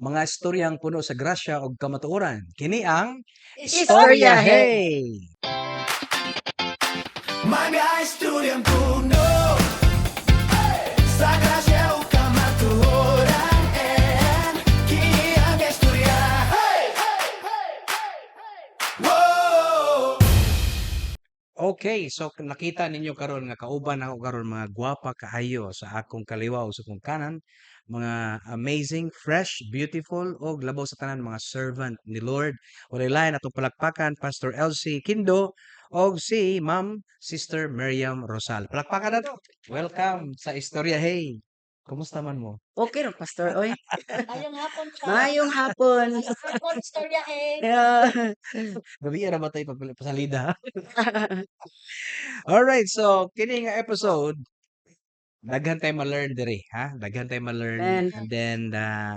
Mga istoryang puno sa grasya ug kamatuoran. Kini ang Istorya Hey! Mga istoryang puno sa grasya ug kamatuoran. Kini ang istorya. Hey! Whoa! Okay, so nakita ninyo karon nga kauban ako karon mga gwapa kaayo sa akong kaliwa o sa akong kanan, mga amazing, fresh, beautiful og labaw sa tanan mga servant ni Lord. Walay lain, atong palakpakan Pastor Elsie Kindo og si Ma'am Sister Miriam Rosal. Palakpakan nato. Welcome sa Istorya Hey. Kumusta man mo? Okay ra, Pastor, oy. Maayong hapon ka. Maayong hapon. Maayong hapon, Istorya Hey. Gabi ra ba tayo pasalida? Alright, so kini nga episode, daghan tayo ma-learn diri, ha? Daghan tayo ma-learn Amen. and then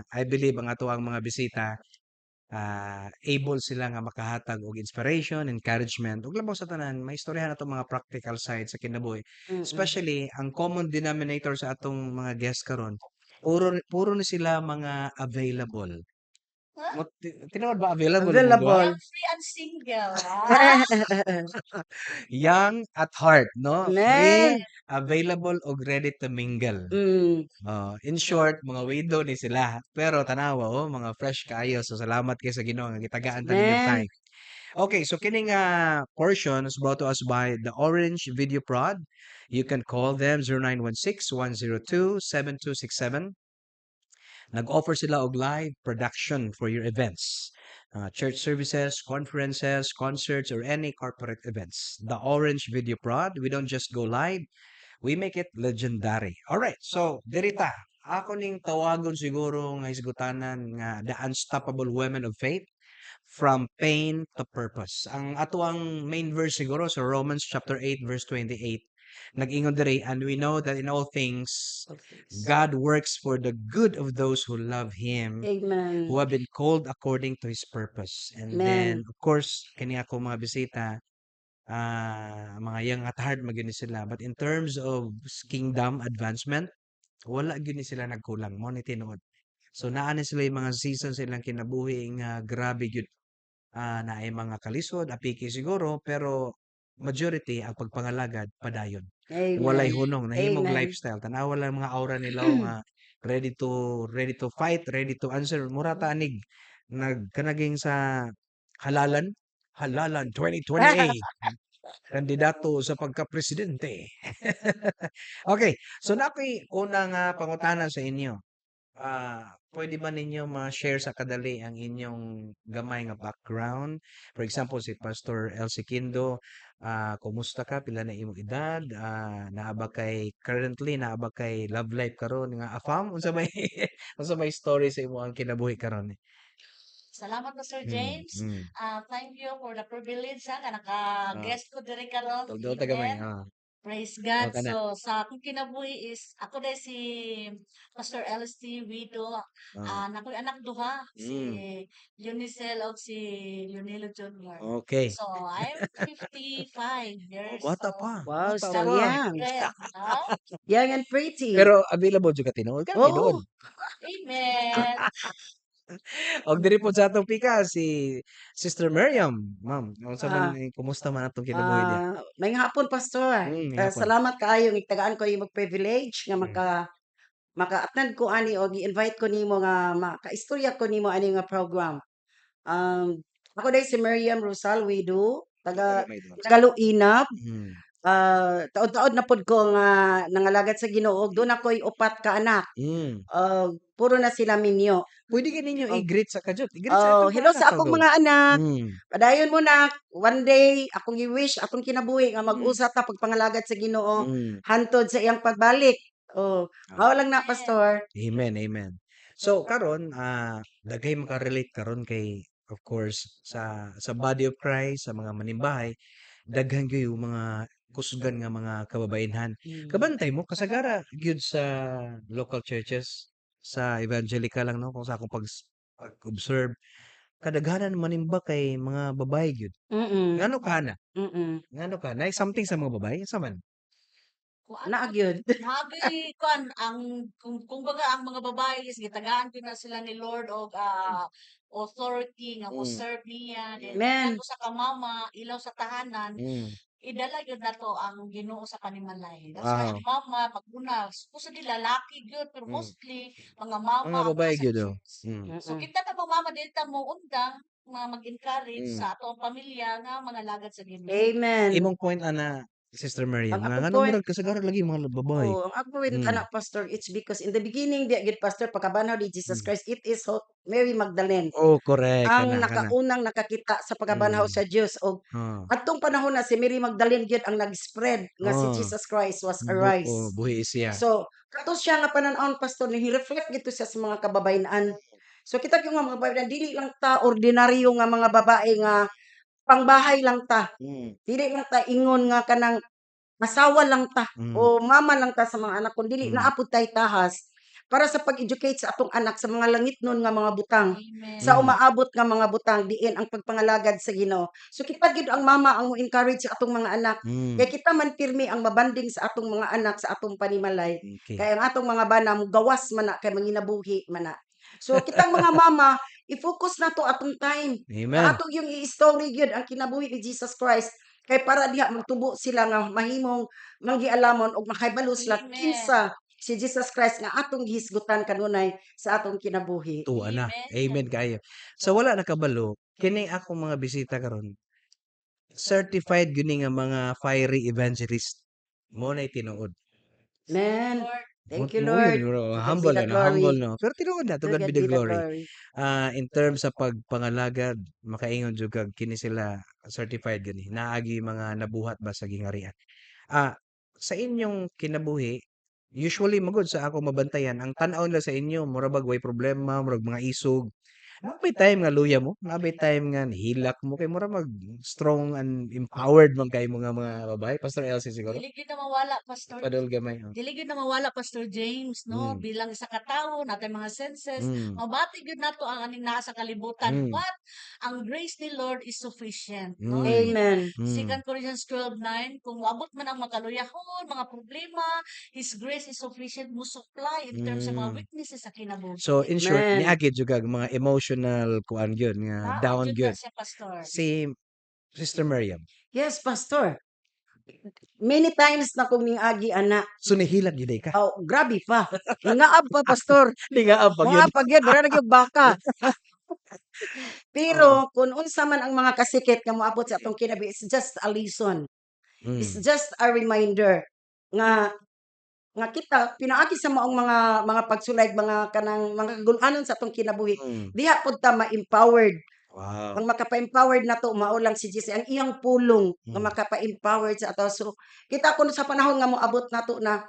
I believe ang ato ang mga bisita, able sila nga makahatag og inspiration, encouragement ug labaw sa tanan may istoryahan ato mga practical side sa kinabuhi. Especially ang common denominator sa atong mga guest karon, puro puro ni sila mga available. Huh? Tinuod ba available imong duha? Available. Young, free and single. Ah? Young at heart, no? Free, Amen. available ug ready to mingle. Oh, in short, mga widow ni sila. Pero tanawa oh, mga fresh kaayo. So salamat kay sa Ginoo nga gitagaan ta ninyong Amen. time. Okay, so kining portion is brought to us by the Orange Video Prod. You can call them 0916-102-7267. Nag-offer sila og live production for your events. Church services, conferences, concerts, or any corporate events. The Orange Video Prod, we don't just go live, we make it legendary. Alright, so diri ta. Ako ning tawagon siguro nga hisgutanan nga the unstoppable women of faith from pain to purpose. Ang atoang main verse siguro sa Romans chapter 8 verse 28. Nag-ingon diri, "And we know that in all things God works for the good of those who love Him, Amen. who have been called according to His purpose." And then, Amen. of course, kini ako mga bisita, mga young at heart man gyud ni sila. But in terms of kingdom advancement, wala gyud ni sila nagkulang. Mao ni tinuod. So naa ni sila yung mga season sa ilang kinabuhi nga grabe gyud. Naay mga kalisod, apiki siguro, pero majority ang pagpangalagad padayon. Walay Amen. hunong, nahimog Amen. lifestyle. Tanawa lang mga aura nila nga ready to fight, ready to answer. Mura ta anig nagkanaging sa halalan, halalan 2028. Kandidato sa pagka-presidente. Okay, so naa ko'y una nga pangutana sa inyo. Pwede ba ninyo ma-share sa kadali ang inyong gamay nga background? For example, si Pastor Elsie Kindo, kumusta ka? Pila na imong edad? Naa ba kay currently naa ba kay love life karon nga afam? Unsa may story sa imong kinabuhi karon? Salamat, Pastor James. Thank you for the privilege ha, nga naka-guest ko diri karon. Tugdol ta gamay. Amen. Praise Oh, God. kana. So sa akong kinabuhi is ako dai si Pastor LST Wido. Naa ko'y anak duha, si Unicel og si Leonelo Jr. So I'm 55 Oh, years bata old. pa. Wow, Bata still pa. young. Yes, ha? Young and pretty. Pero available jud ka tinuod ka Oo. tinuod. Amen. Og diri pod sa atong pika si Sister Miriam. Ma'am, unsa man kumusta man atong kinabuhi diha? Maayong hapon, Pastor. Maayong hapon. Salamat kaayo nga tagaan ko imong privilege nga maka-attend ko ani og gi-invite ko nimo nga makaistorya ko nimo ani nga program. Ako dai si Miriam Rosal Wido, taga Gamay doon. taga Luinab. Taod-taod na pod ko nga nangalagad sa Ginoo ug duna ko'y upat ka anak. Puro na sila minyo. Pwede ka ninyo i-greet sa kadyot. I-greet sa Oh, atong hello mga sa anak, akong go. mga anak. Padayon mo na one day akong gi-wish akong kinabuhi nga mag-usa ta pagpangalagad sa Ginoo hantod sa iyang pagbalik. Oh, mao lang na, Amen. Pastor. Amen, amen. So karon daghay maka-relate karon kay of course sa body of Christ, sa mga manimbahay, daghan kayo mga kusgan nga mga kababayenhan. Kabantay mo kasagara gyud sa local churches, sa evangelical lang, no, kung sa akong pag-observe, kadaghanan manimba kay mga babae gyud. Ngano ka na? Ngano ka? Naay something sa mga babae? Unsa man? Kuan Naa gyud. Naagi kuan ang kung baga ang mga babae is gitagaan gyud na sila ni Lord og authority nga mo serve niya, then Amen. bisan usa ka mama ilaw sa tahanan, idala gyud nato ang Ginoo sa panimalay. That's why ang mama pag-una, supposedly lalaki gyud, pero mostly mga mama Mga ang babae nasa gyud, oh. church. So kita ta mga mama, dili ta mo undang nga mag-encourage sa atoang pamilya nga mangalagad sa Ginoo. Amen. Imong point ana, Sister Miriam, Ang nga akong nganong point murag kasagaran lagi mga babae. Oh, ang akong point ana, Pastor, it's because in the beginning di gyud, Pastor, pagkabanhaw ni Jesus Christ, it is Mary Magdalene Oh, correct, ang kana kana. nakaunang nakakita sa pagkabanhaw sa Dios, og atong panahon na si Mary Magdalene gyud ang nag-spread nga si Jesus Christ was arise. Oh, buhi siya. So, kato siya nga panan-awon, Pastor, ni reflect gito siya sa mga kababayen-an. So kita gyud nga mga kababayen, dili lang ta ordinaryo nga mga babae nga pangbahay lang ta. Dili lang ta ingon nga kanang asawa lang ta o mama lang ta sa mga anak, kun dili naa pud tay tahas para sa pag-educate sa atong anak sa mga langitnon nga mga butang, Amen. sa umaabot nga mga butang diin ang pagpangalagad sa Ginoo. So kita gyud ang mama ang mo-encourage sa atong mga anak. Kay kita man pirmi ang mabanding sa atong mga anak sa atong panimalay. Kay ang atong mga bana mo gawas man na kay manginabuhi man na. So kitang mga mama, i-focus nato atong time. Amen. Ato yung i-story gyud ang kinabuhi ni Jesus Christ kay para diha magtubo sila nga mahimong manggialamon og makahibalo sila Amen. kinsa si Jesus Christ nga atong gihisgutan kanunay sa atong kinabuhi. Tuwa na. Amen. Amen kaayo. Sa wala nakabalo, kini akong mga bisita karon, certified gyud ni nga mga fiery evangelist. Mo na'y tinuod. Amen. Lord. Thank you, Mo Lord. yun, bro. To God be Humble the no, glory. humble no. Pero tinuod na, to To God be the glory. Ah, in terms sa pagpangalagad, makaingon jud kag kini sila certified gani. Naagi mga nabuhat ba sa gingarian. Sa inyong kinabuhi, usually magud sa ako mabantayan, ang tan-aw nila sa inyo mura bag way problema, murag mga isog. Naa bay time nga luya mo? Naa bay time nga nihilak mo kay mura mag strong and empowered man kay mga babae? Pastor Elsie siguro. Dili gyud na mawala, Pastor. Padol gamay, oh. Dili gyud na mawala, Pastor James, no? Bilang isa ka tawo, natay mga senses, mabati gyud nato ang aning naa sa kalibutan. But ang grace ni Lord is sufficient, no? Amen. 2 Corinthians 12:9, kung moabot man ang makaluyahon, mga problema, His grace is sufficient mo supply in terms sa mga weaknesses sa kinabuhi. So in short, Amen. niagi jud kag mga emotional kuan gyud nga Naa down jud na gyud. siya, Pastor. Si Sister Miriam. Yes, Pastor. Many times na kong agi ana. So nihilak gyud ka. Oh, grabe pa. Ningaab pa, Pastor. Ningaab pa gyud. Mga pa gyud, wala na gyud baka. Pero kung unsa man ang mga kasikit nga moabot sa atong kinabuhi, it's just a lesson. It's just a reminder nga nga kita pinaagi sa maong mga pagsulay, mga kanang mga kagul-anon sa atong kinabuhi. Diha pud ta ma-empowered. Ang makapa-empowered nato mao lang si Jesus, ang iyang pulong nga makapa-empowered sa ato. So kita kun sa panahon nga moabot nato na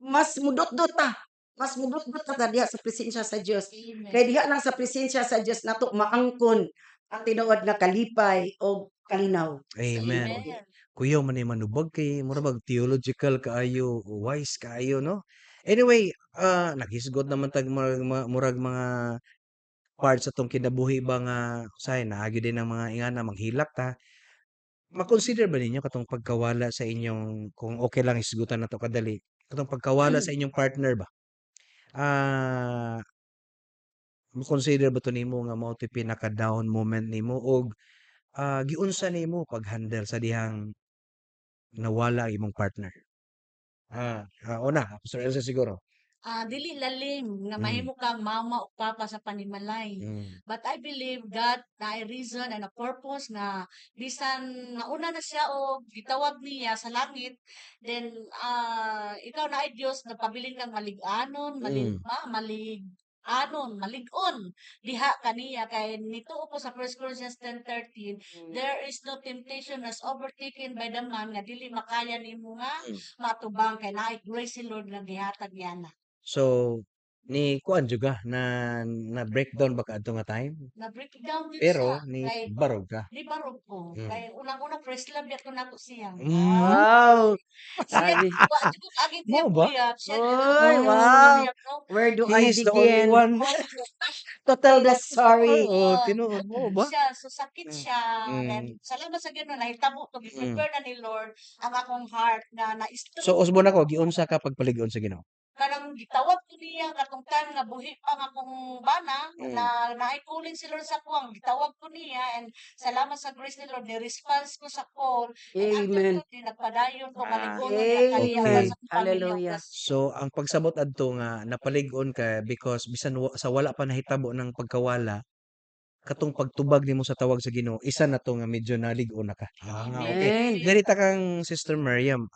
mas mudot-dot ta, mas mudot-dot ta diha sa presensya sa Dios. Amen. Kay diha lang sa presensya sa Dios nato maangkon ang tinuod nga kalipay o kalinaw. Amen. Amen. Kuyaw man ni manubag kay mura bag theological kaayo, wise kaayo, no? Anyway, naghisgot naman tag murag mga parts sa atong kinabuhi ba nga usahay naagi din ang mga ingana manghilak ta. Ma-consider ba ninyo katong pagkawala sa inyong, kung okay lang hisgutan nato kadali, katong pagkawala sa inyong partner ba? Mo-consider ba to nimo nga mao to'y pinaka down moment nimo og giunsa nimo pag-handle sa dihang nawala ang imong partner? Una, Pastor Elsa siguro. Dili lalim nga mahimo kang mama o papa sa panimalay. But I believe God naay reason and a purpose nga bisan nauna na siya o gitawag niya sa langit, then ikaw na ay Dios nagpabilin kang malig-anon, malig-anon, malig-on diha kaniya kay nituo ko sa 1 Corinthians 10:13, there is no temptation as overtaken by the man nga dili makaya nimo nga matubang kay naay grace si Lord nga gihatag niya na. So ni kuan jud ka na na breakdown ba ka adto nga time? Na breakdown gyud Pero siya ni kay barog ka. Di barog ko. Kay unang-una, first love yato nako siya. Wow. Siya Grabe. wa jud ko kaagig Mao ba? uyab. Siya jud ang Oy, first wow. uyab, no? Where do He I is the only begin? one. To tell the story. Oo, Oo. tinuod mo ba? Siya, so sakit siya. Then salamat sa Ginoo nahitabo to, gi-prepare na ni Lord ang akong heart na na-stroke. So usbon ako, giunsa ka pagpalig-on sa Ginoo? Kanang gitawag ko niya katong time nga buhi pa ang akong bana na naay calling si Lord sa ako, ang gitawag ko niya, and salamat sa grace ni Lord ni response ko sa call, and until Amen. today nagpadayon ko malig-on niya kaniya sa akong pamilya. Hallelujah. So ang pagsabot adto nga napalig-on ka because bisan sa wala pa nahitabo ng pagkawala, katong pagtubag nimo sa tawag sa Ginoo, isa na to nga medyo nalig-on na ka. Ah, okay. Amen. Ganita kang Sister Miriam,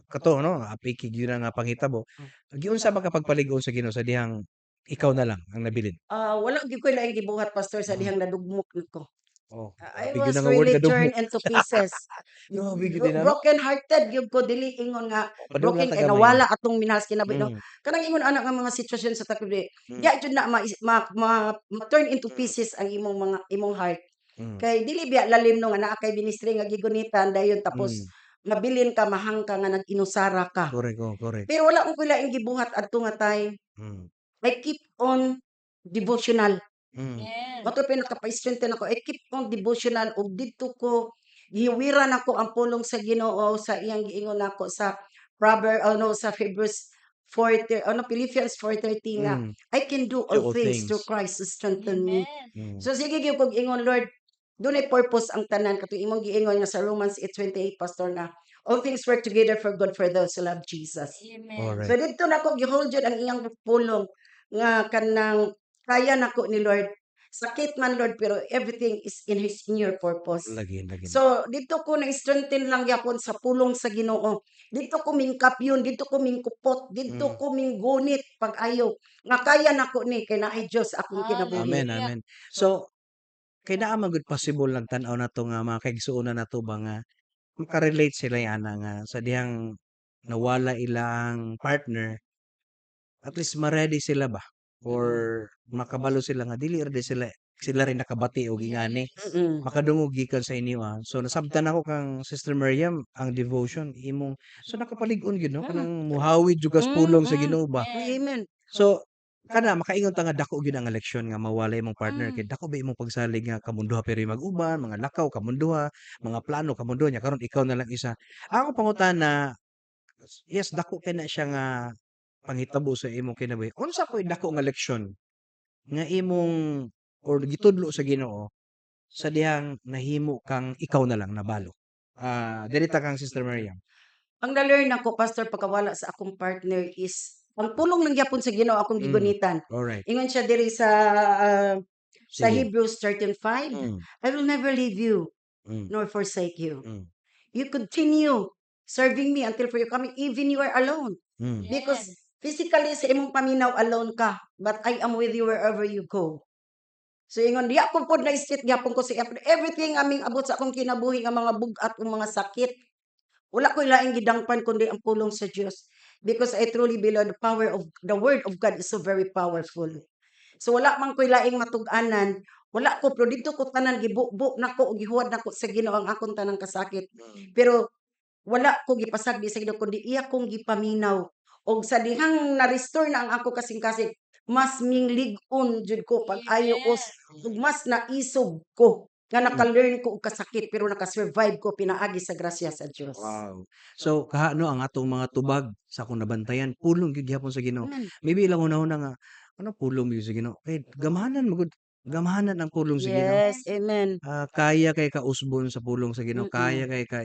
kato no, apiki gyud na nga panghitabo. Giunsa ba ka pagpalig-on sa Ginoo sa dihang ikaw na lang ang nabilin? Ah, wala gyud ko'y laing gibuhat, Pastor, sa dihang nadugmok nako. Oh, I grabe gyud was na nga word, really kadugmok. turned into pieces. Grabe gyud din, ano? Broken hearted gyud ko, dili ingon nga Padung broken lang kay tagamay. nawala atong minahal sa kinabuhi, no. Kanang ingon ana nga mga sitwasyon sa takbi. Diya jud na ma turn into pieces ang imong mga imong heart. Kay dili biya lalim, no, nga naa kay ministry nga gigunitan dayon tapos mabilin ka, mahangka nga nag-inusara ka. Correct, oh, correct. Pero wala ko laing gibuhat adto nga time. I keep on devotional. Yes. Mao to pinakapa-strengthen ako. I keep on devotional ug didto ko gihiwiran nako ang pulong sa Ginoo sa iyang giingon nako sa Proverb, ano, sa Hebrews 4, ano, Philippians 4:13 nga I can do all all things through things. Christ who strengthen me. Amen. So sige gyud kog ingon, "Lord, dunay purpose ang tanan," katong imong giingon nga sa Romans 8:28, Pastor, nga all things work together for good for those who love Jesus. Amen. So didto nako gihold jud ang iyang pulong nga kanang kaya nako ni Lord. Sakit man, Lord, pero everything is in your purpose. Lagi, lagi. So didto ko na strengthen lang gyapon sa pulong sa Ginoo. Didto ko mingkapyon, didto ko mingkupot, didto ko minggunit pag-ayo nga kaya nako ni kay naay Dios akong kinabuhi. Amen, Hallelujah. amen. So, kay naa man gud possible lang tan-aw nato nga mga kaigsuonan nato ba nga maka-relate sila ana nga sa dihang nawala ilang partner, at least ma-ready sila ba or makabalo sila nga dili ra di sila sila rin nakabati og ingani makadungog gikan sa inyo, ah. So nasabtan ako kang Sister Miriam, ang devotion imong, so nakapalig-on gyud, no, kanang muhawid jud kas pulong sa Ginoo ba. Amen. So kana makaingon ta nga dako gyud ang leksyon nga mawala imong partner kay dako ba imong pagsalig nga kamong duha pero mag-uban, mga lakaw kamong duha, mga plano kamong duha, nya karon ikaw na lang isa. Ako pangutana, yes, dako kay na siya nga panghitabo sa imong kinabuhi. Unsa po'y dako nga leksyon nga imong or gitudlo sa Ginoo sa dihang nahimo kang ikaw na lang nabalo? Ah, diri ta kang Sister Miriam. Ang na-learn nako, Pastor, pagkawala sa akong partner is ang pulong lang gyapon sa Ginoo akong gigunitan. Ingon siya diri sa Sige. Hebrews 13:5, "I will never leave you nor forsake you." You continue serving me until for you coming, even you are alone. Because physically sa imong paminaw alone ka, but I am with you wherever you go. So ingon, diya ko pod na street gyapon ko sa everything aming abot sa akong kinabuhi nga mga bug-at ug mga sakit. Wala ko'y laing gidangpan kundi ang pulong sa Dios. Because I truly believe the power of the word of God is so very powerful. So wala man ko'y laing matug-anan, wala ko, pero didto ko tanan gibubo nako ug gihuwad nako sa Ginoo ang akong tanang kasakit. Pero wala ko gipasagdi sa Ginoo kundi iya kong gipaminaw. Og sa dihang na-restore na ang ako kasing-kasing, mas minglig-on jud ko pag-ayo ug mas naisog ko nga naka-learn ko og kasakit pero naka-survive ko pinaagi sa grasya sa Dios. Wow. So kaha no ang atong mga tubag sa akong nabantayan, pulong gyud gihapon sa Ginoo. Amen. Maybe ilang hunahuna nga ano, pulong gyud sa Ginoo. Kay gamhanan magud, gamhanan ang pulong sa Ginoo. Yes, amen. Ah, kaya kay kausbon sa pulong sa Ginoo, kaya kay ka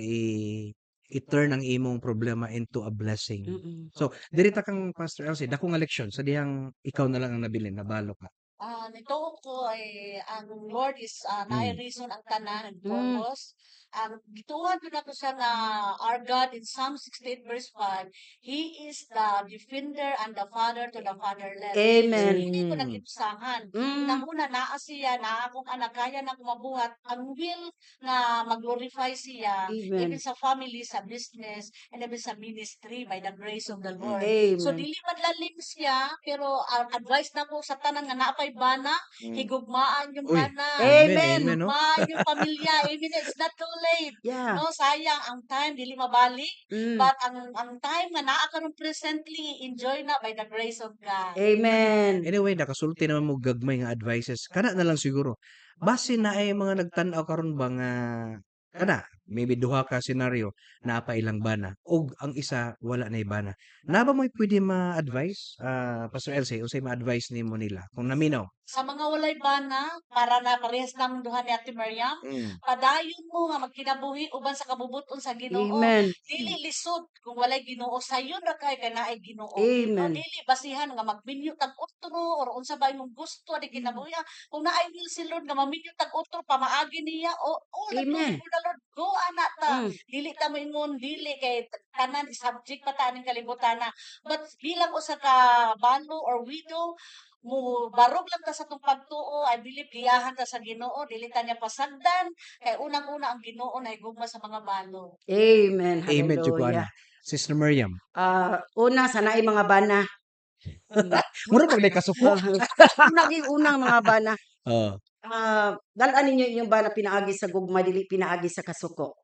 i-turn ang imong problema into a blessing. So diri ta kang Pastor Elsie, dako nga leksyon sa dihang ikaw na lang ang nabilin, nabalo ka. Ah, nituo ko ay ang Lord is naay reason ang tanan and purpose. Ang gituohan jud nako siya nga our God in Psalm 68 verse 5, He is the defender and the father to the fatherless. Amen. So hindi ko nag-ibsahan. Unang-una naa siya, naa akong anak, kaya na akong mabuhat ang will nga mag-glorify siya Amen. even sa family, sa business, and even sa ministry by the grace of the Lord. So Amen. dili man lalim siya, pero ang advice nako sa tanan nga naa pay bana, higugmaan yung Uy, bana. amen, Amen. amen, no? Higugmaan yung pamilya. Amen. It's not too late. No, sayang ang time, dili mabalik. But ang time nga naa karon presently, enjoy na by the grace of God. Amen. Anyway, nakasulti naman mo gagmay nga advices. Kana na lang siguro. Base na ay mga nagtan-aw karon ba nga kana maybe duha ka scenario, naa pa ilang bana ug ang isa wala nay bana. Naa ba mo'y pwede ma-advise? Ah, Pastor Elsie, unsay ma-advise nimo nila kung naminaw? Sa mga walay bana, para na parehas namong duha ni Ate Miriam, padayon mo nga magkinabuhi uban sa kabubuton sa Ginoo. Amen. Dili lisod kung walay Ginoo, sayon ra kay kay naay Ginoo. No, Amen. dili basihan nga magminyo tag otro or unsa ba imong gusto ani kinabuhi. Kung naay will si Lord nga maminyo tag otro pamaagi niya o all the glory Amen. for the Lord, go ana ta. Dili ta moingon dili kay tanan subject pa ta aning kalibutan na. But bilang usa ka balo or widow, mo barog lang ta sa atong pagtuo. I believe giyahan ta sa Ginoo, dili ta niya pasagdan kay unang-una ang Ginoo na gugma sa mga balo. Amen. Amen jud ko Hallelujah. ana. Sister Miriam. Ah, una sa naay mga bana. Mura pag kasuko. Una gyud unang mga bana. Ah, dal-an ninyo inyong bana pinaagi sa gugma, dili pinaagi sa kasuko.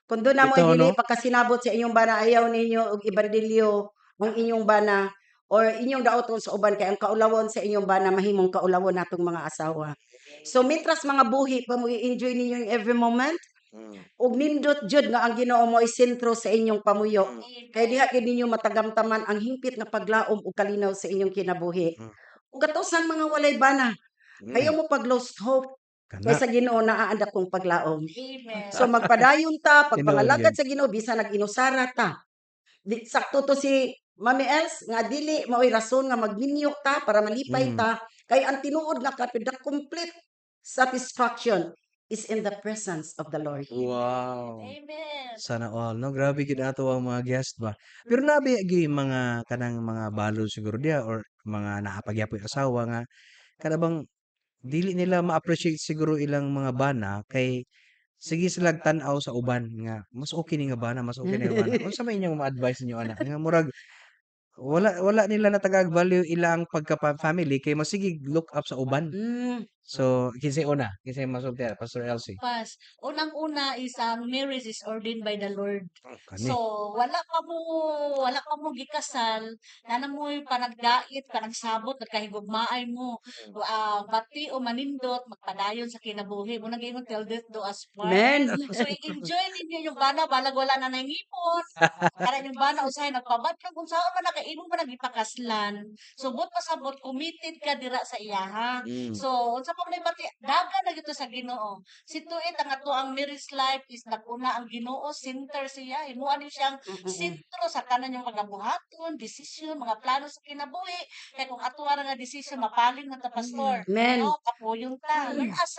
Kung doon na mo Bitaw, dili no? pagkasinabot sa inyong bana, ayaw ninyo og ibandilyo ang inyong bana or inyong daoton sa uban kay ang kaulawon sa inyong bana mahimong kaulawon natong mga asawa. So mitras mga buhi pa mo, i-enjoy ninyo yung every moment ug nindot jud nga ang Ginoo mo sentro sa inyong pamuyo. Kay diha gyud ninyo matagamtaman ang hingpit nga paglaom ug kalinaw sa inyong kinabuhi. Ug katusan mga walay bana, ayaw mo pag lost hope Kana. kay sa Ginoo naa ang dakong paglaom. Amen. So magpadayon ta, pagpangalagad Tinuod. sa Ginoo bisan nag-inusara ta. Di, sakto to si Mami Els nga dili mao'y rason nga magminyo ta para malipay ta kay ang tinuod nga kapit, the complete satisfaction is in the presence of the Lord. Wow. Amen. Sana all, no? Grabe gid ato ang mga guest ba. Pero nabi gyud mga kanang mga balo siguro diya or mga naapagyapoy asawa nga kana bang dili nila ma-appreciate siguro ilang mga bana kay sige sila tan-aw sa uban nga mas okay ni nga bana, mas okay ni nga bana. Unsa may inyong ma-advise ninyo ana? Nga murag wala nila natagaag value ilang pagka-family kay masige look up sa uban. So kinsay una? Kinsay masulti, Pastor Elsie? Pas, unang-una is ang marriage is ordained by the Lord. Kani. So, wala pa mo gikasal, naa mo'y panagdait, panagsabot, nagkahigugmaay mo. Bati o manindot, magpadayon sa kinabuhi. Mo nang till death do us part. Amen. So, i-enjoy ninyo yung bana, balag wala na nangipon. Para yung bana, usahay nagpabadlong, kung saan man nakaimo man nagipakaslan. So, buot pasabot, committed ka dira sa iyaha. So, unsa pa man bati, dagan na gito sa Ginoo. Si tuit ang ato ang marriage life is naguna ang Ginoo, center siya. Himuan ni siyang sentro sa tanan yung mga buhaton, desisyon, mga plano sa kinabuhi. Kay kung ato ra nga desisyon, mapalin na ta, Pastor. Amen. No, kapuyon ta. Whereas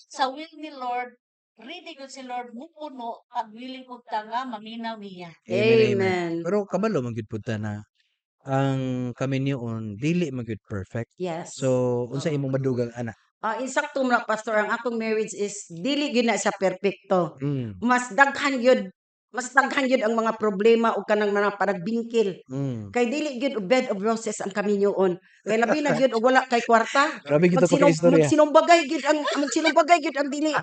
sa will ni Lord, ready gud si Lord mupuno pag willing og ta nga maminaw niya. Amen, amen. Amen. Pero kabalo man gyud pud ta na ang kaminyoon dili man gyud perfect. Yes. So unsa Oo. imong madugang ana? Ah, insakto man na, Pastor, ang akong marriage is dili gyud na siya perpekto. Mas daghan gyud ang mga problema ug kanang mga panagbingkil. Kay dili gyud og bed of roses ang kaminyoon. Kay labi na gyud og wala kay kwarta. Grabe gyud to pagka-istorya. Magsinumbagay gyud ang dili.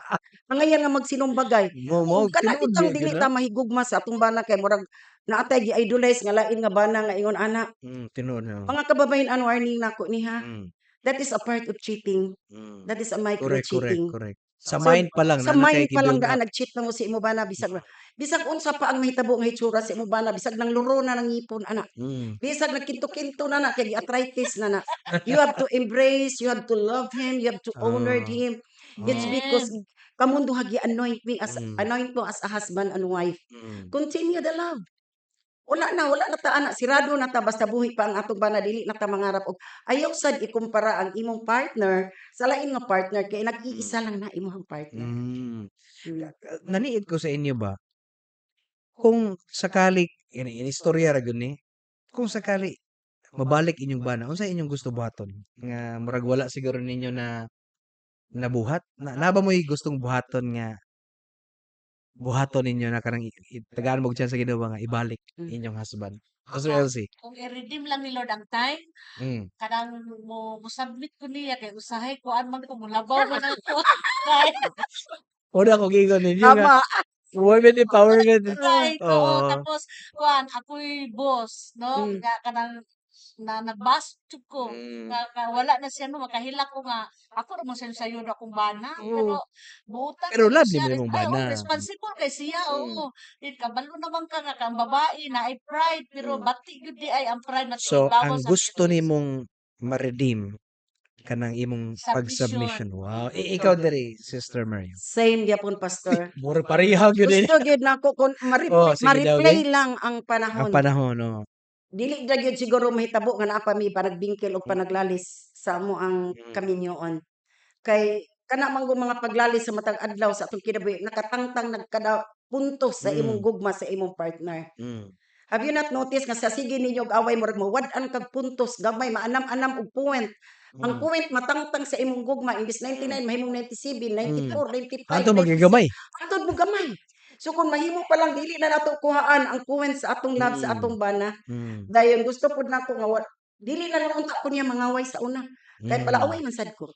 Angayan nga magsinumbagay. Mo Ug kana tinuod bitang gyud dili na. Ta mahigugma sa atong bana kay murag naa tay gi-idolize nga lain nga bana nga ingon ana. Tinuod na. Mga kababayen-an, warning nako ni ha. That is a part of cheating. That is a micro Correct, cheating. correct. Sa So, mind pa lang sa naa na kay mind pa lang gi-build daan up. nag-cheat na mo sa imo bana bisag unsa pa ang mahitabo nga hitsura sa imo bana, bisag nang luro na ng ngipon ana. Bisag nagkinto-kinto na na kay arthritis na na. You have to embrace, you have to love him, you have to honor him. It's because kamong duha gi-anoint me as anoint mo as a husband and wife. Continue the love. Wala na ta ana, sirado na ta basta buhi pa ang atong bana, dili na ta mangarap og ayaw sad ikumpara ang imong partner sa lain nga partner kay nag-iisa lang na imong partner. Naniid ko sa inyo ba? Kung sakali ini ini istorya ra gyud ni. Kung sakali mabalik inyong bana, unsa inyong gusto buhaton? Nga murag wala siguro ninyo na nabuhat? Na naa ba mo'y gustong buhaton nga buhaton ninyo na kanang tagaan mo og chance sa Ginoo nga ibalik inyong husband? Pastor Ako, Elsie. kung i-redeem lang ni Lord ang time, kanang mo submit ko niya kay usahay kuan man ko, molabaw man ako. Una ko giingon ninyo nga Tama. women empowerment. Right, oo. Oo. Tapos kuan, ako'y boss, no? Nga kanang na nag-boss jud ko. Nga nga wala na siya, no, makahilak ko nga ako ra man sayon akong bana, pero buotan Pero kaayo lovely siya. man imong Ay, oo, bana. responsible kay siya, oo. Eh, kabalo naman ka nga ang babae naay pride, pero bati gyud diay ang pride So, matingbabaw ang sa gusto feelings. nimong ma-redeem kanang imong Submission. pag-submission. Wow. Ikaw diri, Sister Miriam. Same gyapon, Pastor. Mura pareha gyud eh. Gusto gyud nako kung Oh, sige daw, ma-replay ge. lang ang Ang panahon. panahon, oh. Dili na gyud siguro mahitabo nga naa pa mi panagbingkil og panaglalis sa amo ang kaminyoon. Kay kana man gud mga paglalis sa matag adlaw sa atong kinabuhi nakatangtang nagkada puntos sa imong gugma sa imong partner. Have you not noticed nga sa sige ninyo og away, murag mawad-an kag puntos gamay, maanam-anam og point? Ang point matangtang sa imong gugma, imbis 99 mahimong 97, 94, 95, Hantod 96. magigamay. Hantod mo gamay. So kung mahimo pa lang dili na nato kuhaan ang point sa atong love sa atong bana. Dayon gusto pud nako nga dili na lang unta ko niya mangaway sa una. Kay palaaway man sad ko.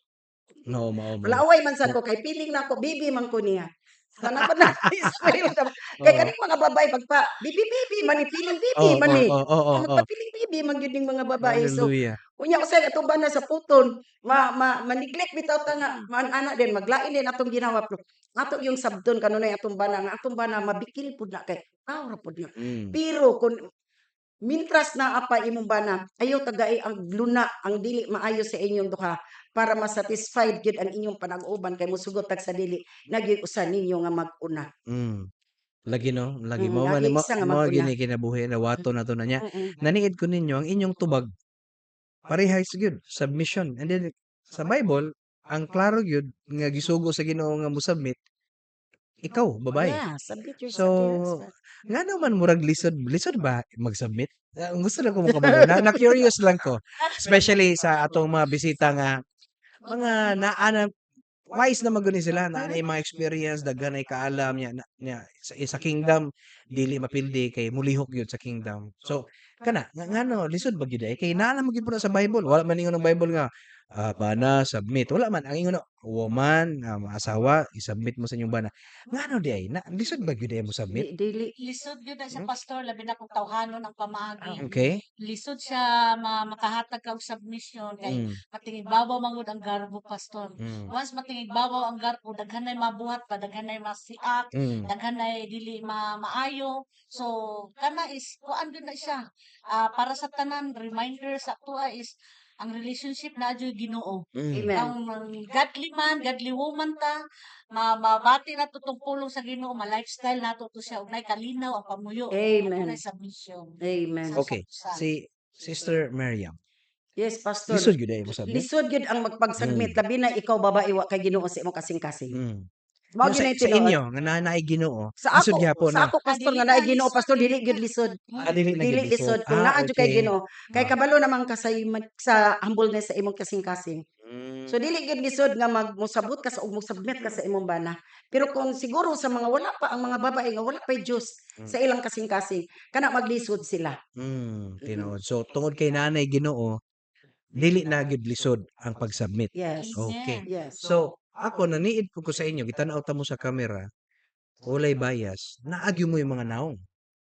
No, mao man. Palaaway man sad ko kay feeling nako bibi man ko niya. Sana pa na spoil ta. Kay kaning mga babae pagpa bibi bibi man ni, feeling bibi man ni. Oo. Magpa-feeling bibi man gyud ning mga babae. So Hallelujah. unya usay atong bana sa puton, ma ma ma-neglect bitaw ta nga maan-ana din, maglain din atong ginawa, pero ato yung sabton kanunay atong bana nga atong bana mabikil pud na kay tao ra pud na. Pero kung mintras naa pa imong bana, ayaw tagai ang luna ang dili maayo sa inyong duha para ma-satisfied gyud ang inyong panag-uban, kay musugot tag sa dili na gyud usa ninyo nga mag-una. Lagi, no, lagi mao man Lagi mo isa nga mao mag-una. gyud ni kinabuhi na wato na to na niya. Naniid ko ninyo ang inyong tubag parehas gyud submission, and then sa Bible ang klaro gyud nga gisugo sa Ginoo nga mo-submit ikaw babae. Yeah, submit So yourself to your husband. Ngano man murag lisod lisod ba mag-submit? Ah, gusto lang ko mokabalo, na na-curious lang ko. Especially sa atong mga bisita nga mga naa na wise na man gud ni sila, naa nay mga experience, daghan nay kaalam nya na nya sa kingdom dili mapildi kay mulihok gyud sa kingdom. So kana nga ngano lisod ba gyud ay kay naa naman gyud pud na sa Bible. Wala man ingon ang Bible nga bana, submit. Wala man ang ingon, woman, asawa, i-submit mo sa inyong bana. Ngano diay na lisod ba gyud ay mo submit? Di dili. Lisod gyud na siya, Pastor, labi na kung tawhanon ang pamaagi. Lisod siya makahatag ka og submission kay matingigbabaw man gud ang garbo, Pastor. Once matingigbabaw ang garbo, daghan nay mabuhat pa, daghan nay masiak, daghan nay dili maayo. So kana is kuan gyud na siya. Ah, para sa tanan, reminder sa atoa is ang relationship naa jud Ginoo. Amen. Ang godly man, godly woman ta, mabati nato tong pulong sa Ginoo, ma-lifestyle nato to siya ug nay kalinaw ang pamuyo. Amen. Adunay submission. Amen. Sa Okay. usa. Si Sister Miriam. Yes, Pastor. Lisod gyud ay mo submit. Lisod gyud ang magpag-submit labi na ikaw babae, wa kay Ginoo sa imong kasing-kasing. Mao No, gyud sa, na sa tinuod. inyo nga naa naay Ginoo, Sa lisod ako, gyapon sa na. ako, Pastor, Ah, nga dili naay na Ginoo, lisod, Pastor, dili dili gyud na. lisod. Ah, dili na Dili gyud lisod. lisod kung naa jud kay Ginoo. Kay kabalo naman ka sa humbleness sa imong kasing-kasing. So dili gyud lisod nga magmosabot ka sa ug mo-submit ka sa imong bana. Pero kung siguro sa mga wala pa, ang mga babae nga wala pay Dios sa ilang kasing-kasing, kana maglisod sila. Tinuod. So tungod kay naa nay Ginoo, dili na gyud lisod ang pag-submit. Yes. Okay. Amen. Yes. So ako naniid ko sa inyo, gitan-aw ta mo sa camera, walay bias, naa gyud mo yung mga naong.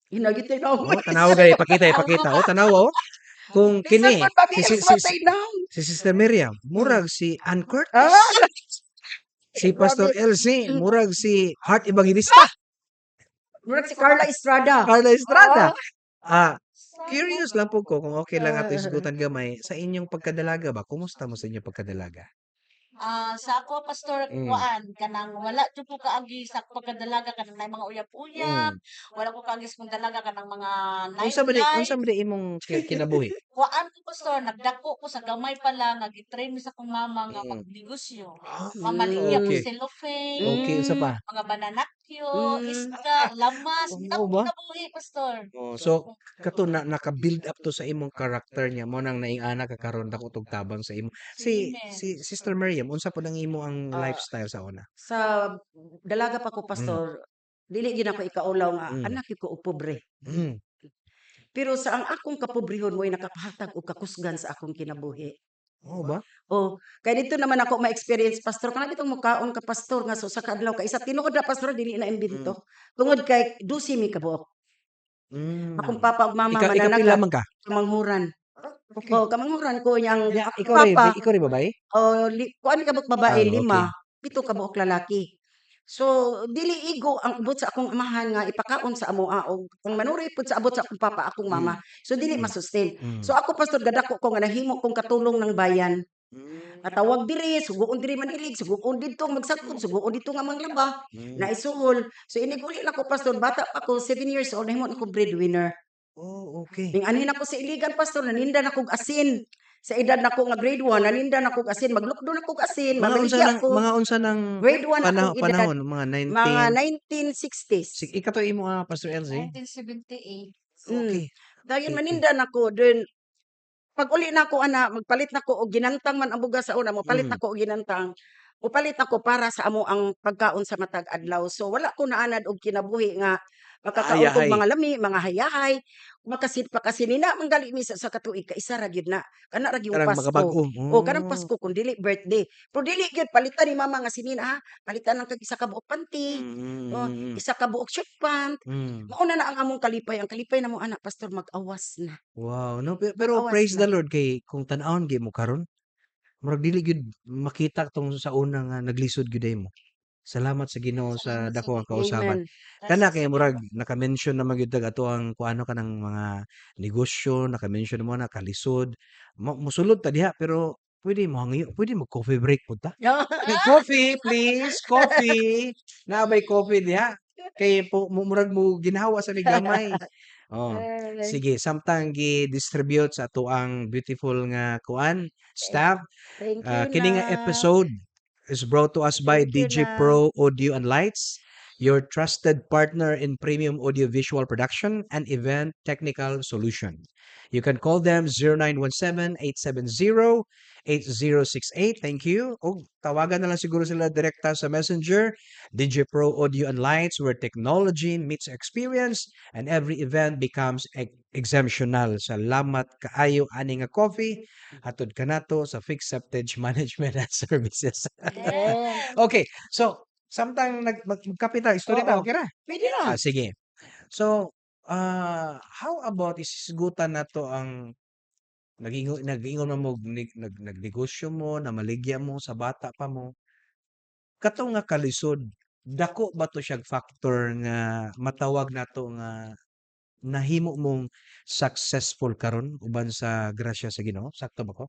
Hinagit na. Oh, tanaw gani, ipakita, ipakita. Oh, tanaw oh. Kung Bisan kini man pa si, si, si, si, naong. si Sister Miriam, murag si Ann Curtis. Si Pastor Grabe. LC, murag si Heart Evangelista. Murag si Karla Estrada. Karla Estrada. Ah, curious lang po ko kung okay lang ato isgutan gamay sa inyong pagkadalaga ba? Kumusta mo sa inyong pagkadalaga? Ah, sa ako, Pastor, kuan kanang wala jud ko kaagi sa pagkadalaga kanang nay mga uyab-uyab, wala ko kaagi sa kong dalaga kanang mga Unsa ba di nightlife. Unsa ba di imong kinabuhi? Kuan ko, Pastor, nagdako ko sa gamay pa lang nga gi-train mi sa akong mama nga magnegosyo. Mamaligya ko cellophane, Okay, unsa pa? Mga banana cue, isda, lamas, Oo dako ba? kinabuhi, Pastor. Oh, so kato na naka-build up to sa imong character niya mo nang naing-ana ka karon, dako tog tabang sa imo. Si Amen. si Sister Miriam, unsa pud ang imo ang lifestyle sa una? Sa dalaga pa ko, Pastor, dili gyud ako ikaulaw nga anak gyud ko og pobre. Pero sa ang akong kapobrehon mo'y nakapahatag og kakusgan sa akong kinabuhi. Mao ba? Oh, kay dito naman ako ma-experience, Pastor, kana bitong mukaon ka, Pastor, nga sa usa ka adlaw ka isa, tinuod na, Pastor, dili na imbento. Tungod kay 12 mi kabuok. Akong papa ug mama Ika ikapila mananagat man ka? Kamanghuran. Okay. Oh, kamanghuran ko niyang Nya akong ikaw rin, papa. Ikaw rin babae? Oh, kuan ka buok babae, Ah, 5, okay. 7 ka buok lalaki. So dili igo ang abot sa akong amahan nga ipakaon sa amoa og ang manuri pud sa abot sa akong papa, akong mama. So dili masustain. So ako, Pastor, gadako ko nga nahimo kong katulong ng bayan. Natawag diri, suguon diri manilig, suguon didto magsakop, suguon didto nga manglaba, naisuhol. So inig uli nako, Pastor, bata pa ko, 7 years old, nahimo na ko breadwinner. Ning anhin ako sa Iligan, Pastor, naninda na kog asin. Sa edad nako nga grade 1, naninda na kog asin, maglukdo na kog asin, Mga unsa mamaligya nang ko. Mga unsa nang Grade 1 akong edad. Panahon, mga 19 Mga 1960s. Sige, ikato imo nga, Pastor Elsie? 1978. Dayon maninda na ko then pag uli na ako ana, magpalit na ko og ginantang man ang bugas sa una, mopalit na ko og ginantang. Mopalit ako para sa amo ang pagkaon sa matag adlaw. So wala ko naanad og kinabuhi nga makakaon kog Hayahay. mga lami, mga hayahay, makasit pa kasi nina man gali mi sa katuig kaisa ra gyud na. Kana ra gyud Kanang Pasko. makabag-o. O kanang Oh. Pasko kung dili birthday. Pero dili gyud palitan ni mama nga sinina ha. Palitan lang kag isa ka buok panty, oh, isa ka buok short pant. Mao na na ang among kalipay. Ang kalipay namo ana, Pastor, mag-awas na. Wow, no, pero Mag-awas praise na. the Lord kay kung tan-awon gyud mo karon, murag dili gyud makita tong sa una nga naglisod gyud mo. Salamat sa Ginoo sa Salamat sa dako nga Ginoo. kausaban. Amen. Kana kay murag naka-mention naman gyud tag ato ang kuano kanang mga negosyo, naka-mention mo na kalisod. Mosulod ta diha pero pwede mo hangyo, pwede mo coffee break pud ta. May coffee, please, coffee. Naa bay coffee diha? Kay po murag mo ginhawa sa mi gamay. Oh, Ay. sige, samtang gi-distribute sa ato ang beautiful nga kuan staff, Thank you kini nga na. Episode is brought to us by Thank you DJ na. Pro Audio and Lights, your trusted partner in premium audiovisual production and event technical solution. You can call them 0917-870-8068. Thank you. O tawagan na lang siguro sila direkta sa Messenger. DJ Pro Audio and Lights, where technology meets experience and every event becomes exemptional. Salamat kaayo ani nga coffee. Hatod kanato sa Fixed Septage Management and Services. Yes. Okay, so samtang magkape ta, istorya ta, Oo. okay ra? Pwede ra. Ah, sige. So, how about isgutan nato ang nag-ingon man mo nagnegosyo mo, namaligya mo sa bata pa mo. Kato nga kalisod, dako ba to siyag factor nga matawag nato nga nahimo mong successful karon uban sa grasya sa Ginoo? Sakto ba ko?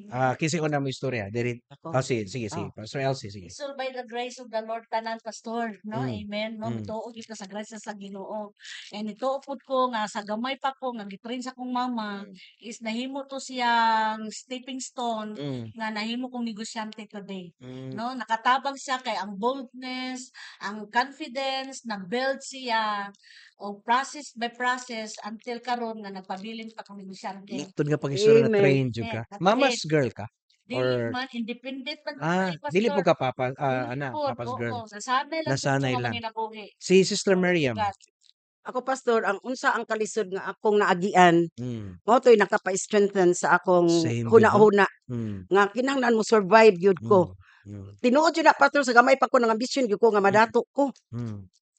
Ah, kinsay una mo istorya? Diri. Ako. Ah, sige, sige, sige. Oh. Pastor Elsie, sige. It's all by the grace of the Lord tanan, Pastor, no? Amen, no? Mituo gyud ka sa grasya sa Ginoo. And ituo pud ko nga sa gamay pa ko nga gitrain sa akong mama is nahimo to siyang stepping stone nga nahimo kong negosyante today. No, nakatabang siya kay ang boldness, ang confidence, na-build siya o process by process until karon nga nagpabilin pa kong negosyante. Tungod nga pag-istorya na Amen. trained jud ka. Eh, na-train. Mama's girl ka? Dili Or man independent man Ah, kay dili po Pastor. ka papa Dili ana, pod, papa's girl. Oo, nasanay lang jud ko Nasanay nga lang. manginabuhi. Si Sister Glory to Miriam. God. Ako, Pastor, ang unsa ang kalisod nga akong naagian, mao to'y nakapa-strengthen sa akong Same gyud, no? huna-huna nga kinahanglan mo survive gyud ko. Tinuod jud na, Pastor, sa gamay pa ko nang ambisyon gyud ko nga madato ko.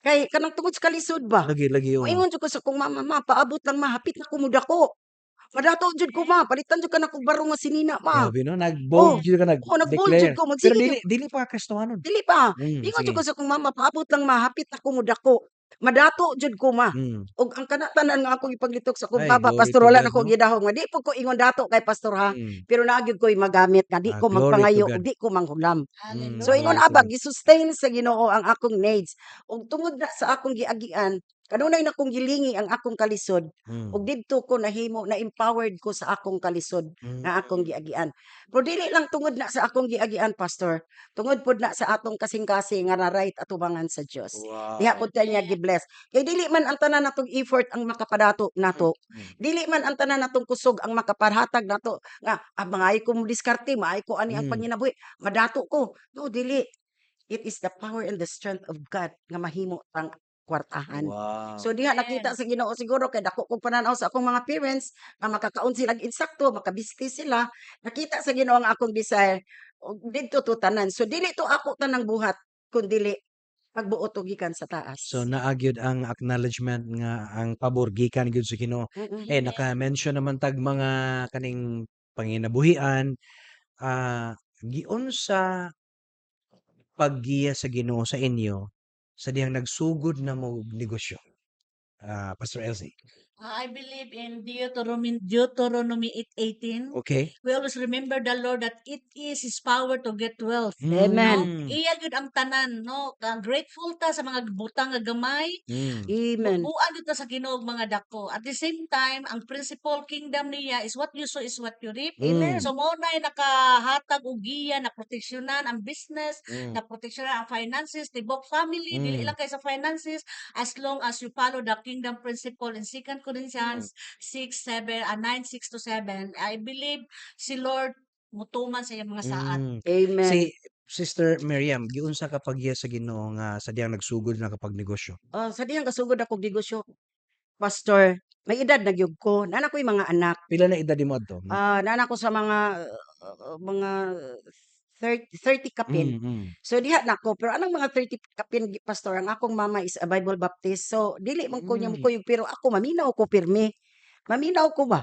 Kay kanang tungod sa kalisod ba. Lagi lagi, oo. Moingon jud ko sa akong mama, "Ma, paabot lang ma, hapit na ko mudako. Madato jud ko, Ma, palitan jud ka nakog barong nga sinina, Ma." Grabe no, nag-bold Oh, jud ka, oh, nag-bold jud nag-declare. ko, Pero magsige dili jud. Dili pa ka Kristohanon. Dili pa. Ingon jud ko sa akong mama, "Paabot lang ma, hapit na ko mudako. Madato jud ko, Ma." Ug ang kana tanan nga akong ipaglitok sa akong Ay, baba, glory Pastor, to wala God, na ko no? gidahom nga di pud ko ingon dato kay Pastor ha. Pero naa gyud koy magamit nga di Ah, ko glory to magpangayo God. ug di ko manghulam. Mm, So ingon glory to aba, God. gi-sustain sa Ginoo ang akong needs. Ug tungod na sa akong giagian, kanunay na kong gilingi ang akong kalisod ug didto ko nahimo na empowered ko sa akong kalisod nga akong giagian. Pero dili lang tungod na sa akong giagian, Pastor, tungod pud na sa atong kasing-kasing nga na-right atubangan sa Dios. Diha pud ta niya gi-bless. Kay dili man ang tanan natong effort ang makapadato nato. Dili man ang tanan natong kusog ang makapahatag nato nga maayo ko mo diskarte, maayo ko ani ang panginabuhi, madato ko. No, dili. It is the power and the strength of God nga mahimo tang kwartahan. So diha nakita Amen. sa Ginoo siguro kay dako kog pananaw sa akong mga parents nga makakaon sila insakto, makabisti sila. Nakita sa Ginoo ang akong desire ug didto to tanan. So dili to ako tanang buhat kun dili pagbuot og gikan sa taas. So naa gyud ang acknowledgement nga ang pabor gikan gyud sa Ginoo. Eh, Amen. naka-mention naman tag mga kaning panginabuhian, giunsa paggiya sa Ginoo sa inyo sa dihang nagsugod na mo og negosyo? Pastor Elsie. I believe in Deuteronomy 8:18. We always remember the Lord, that it is His power to get wealth. Amen. No? Iya gyud ang tanan, no? Grateful ta sa mga butang nga gamay. Amen. Bubuan gyud ta sa Ginoo og mga dako. At the same time, ang principle kingdom niya is what you sow is what you reap. Amen. So mao na nakahatag og giya na proteksyonan ang business, na proteksyonan ang finances, tibok family, dili lang kay sa finances, as long as you follow the kingdom principle in 2 Corinthians 6, 7, 9, 6 to 7. I believe si Lord mutuman sa iyang mga saad. Amen. Si Sister Miriam, giunsa ka paggiya sa Ginoo nga sa dihang nagsugod na kapag negosyo? Oh, sa dihang kasugod ako negosyo, Pastor, may edad na gyud ko. Naa na ko'y mga anak. Pila na edad nimo adto? Naa na ko sa mga 30, 30 kapin. So diha na ko, pero anong mga 30 kapin, Pastor, ang akong mama is a Bible Baptist. So dili man ko niya mukuyog, pero ako maminaw ko pirmi. Maminaw ko ba?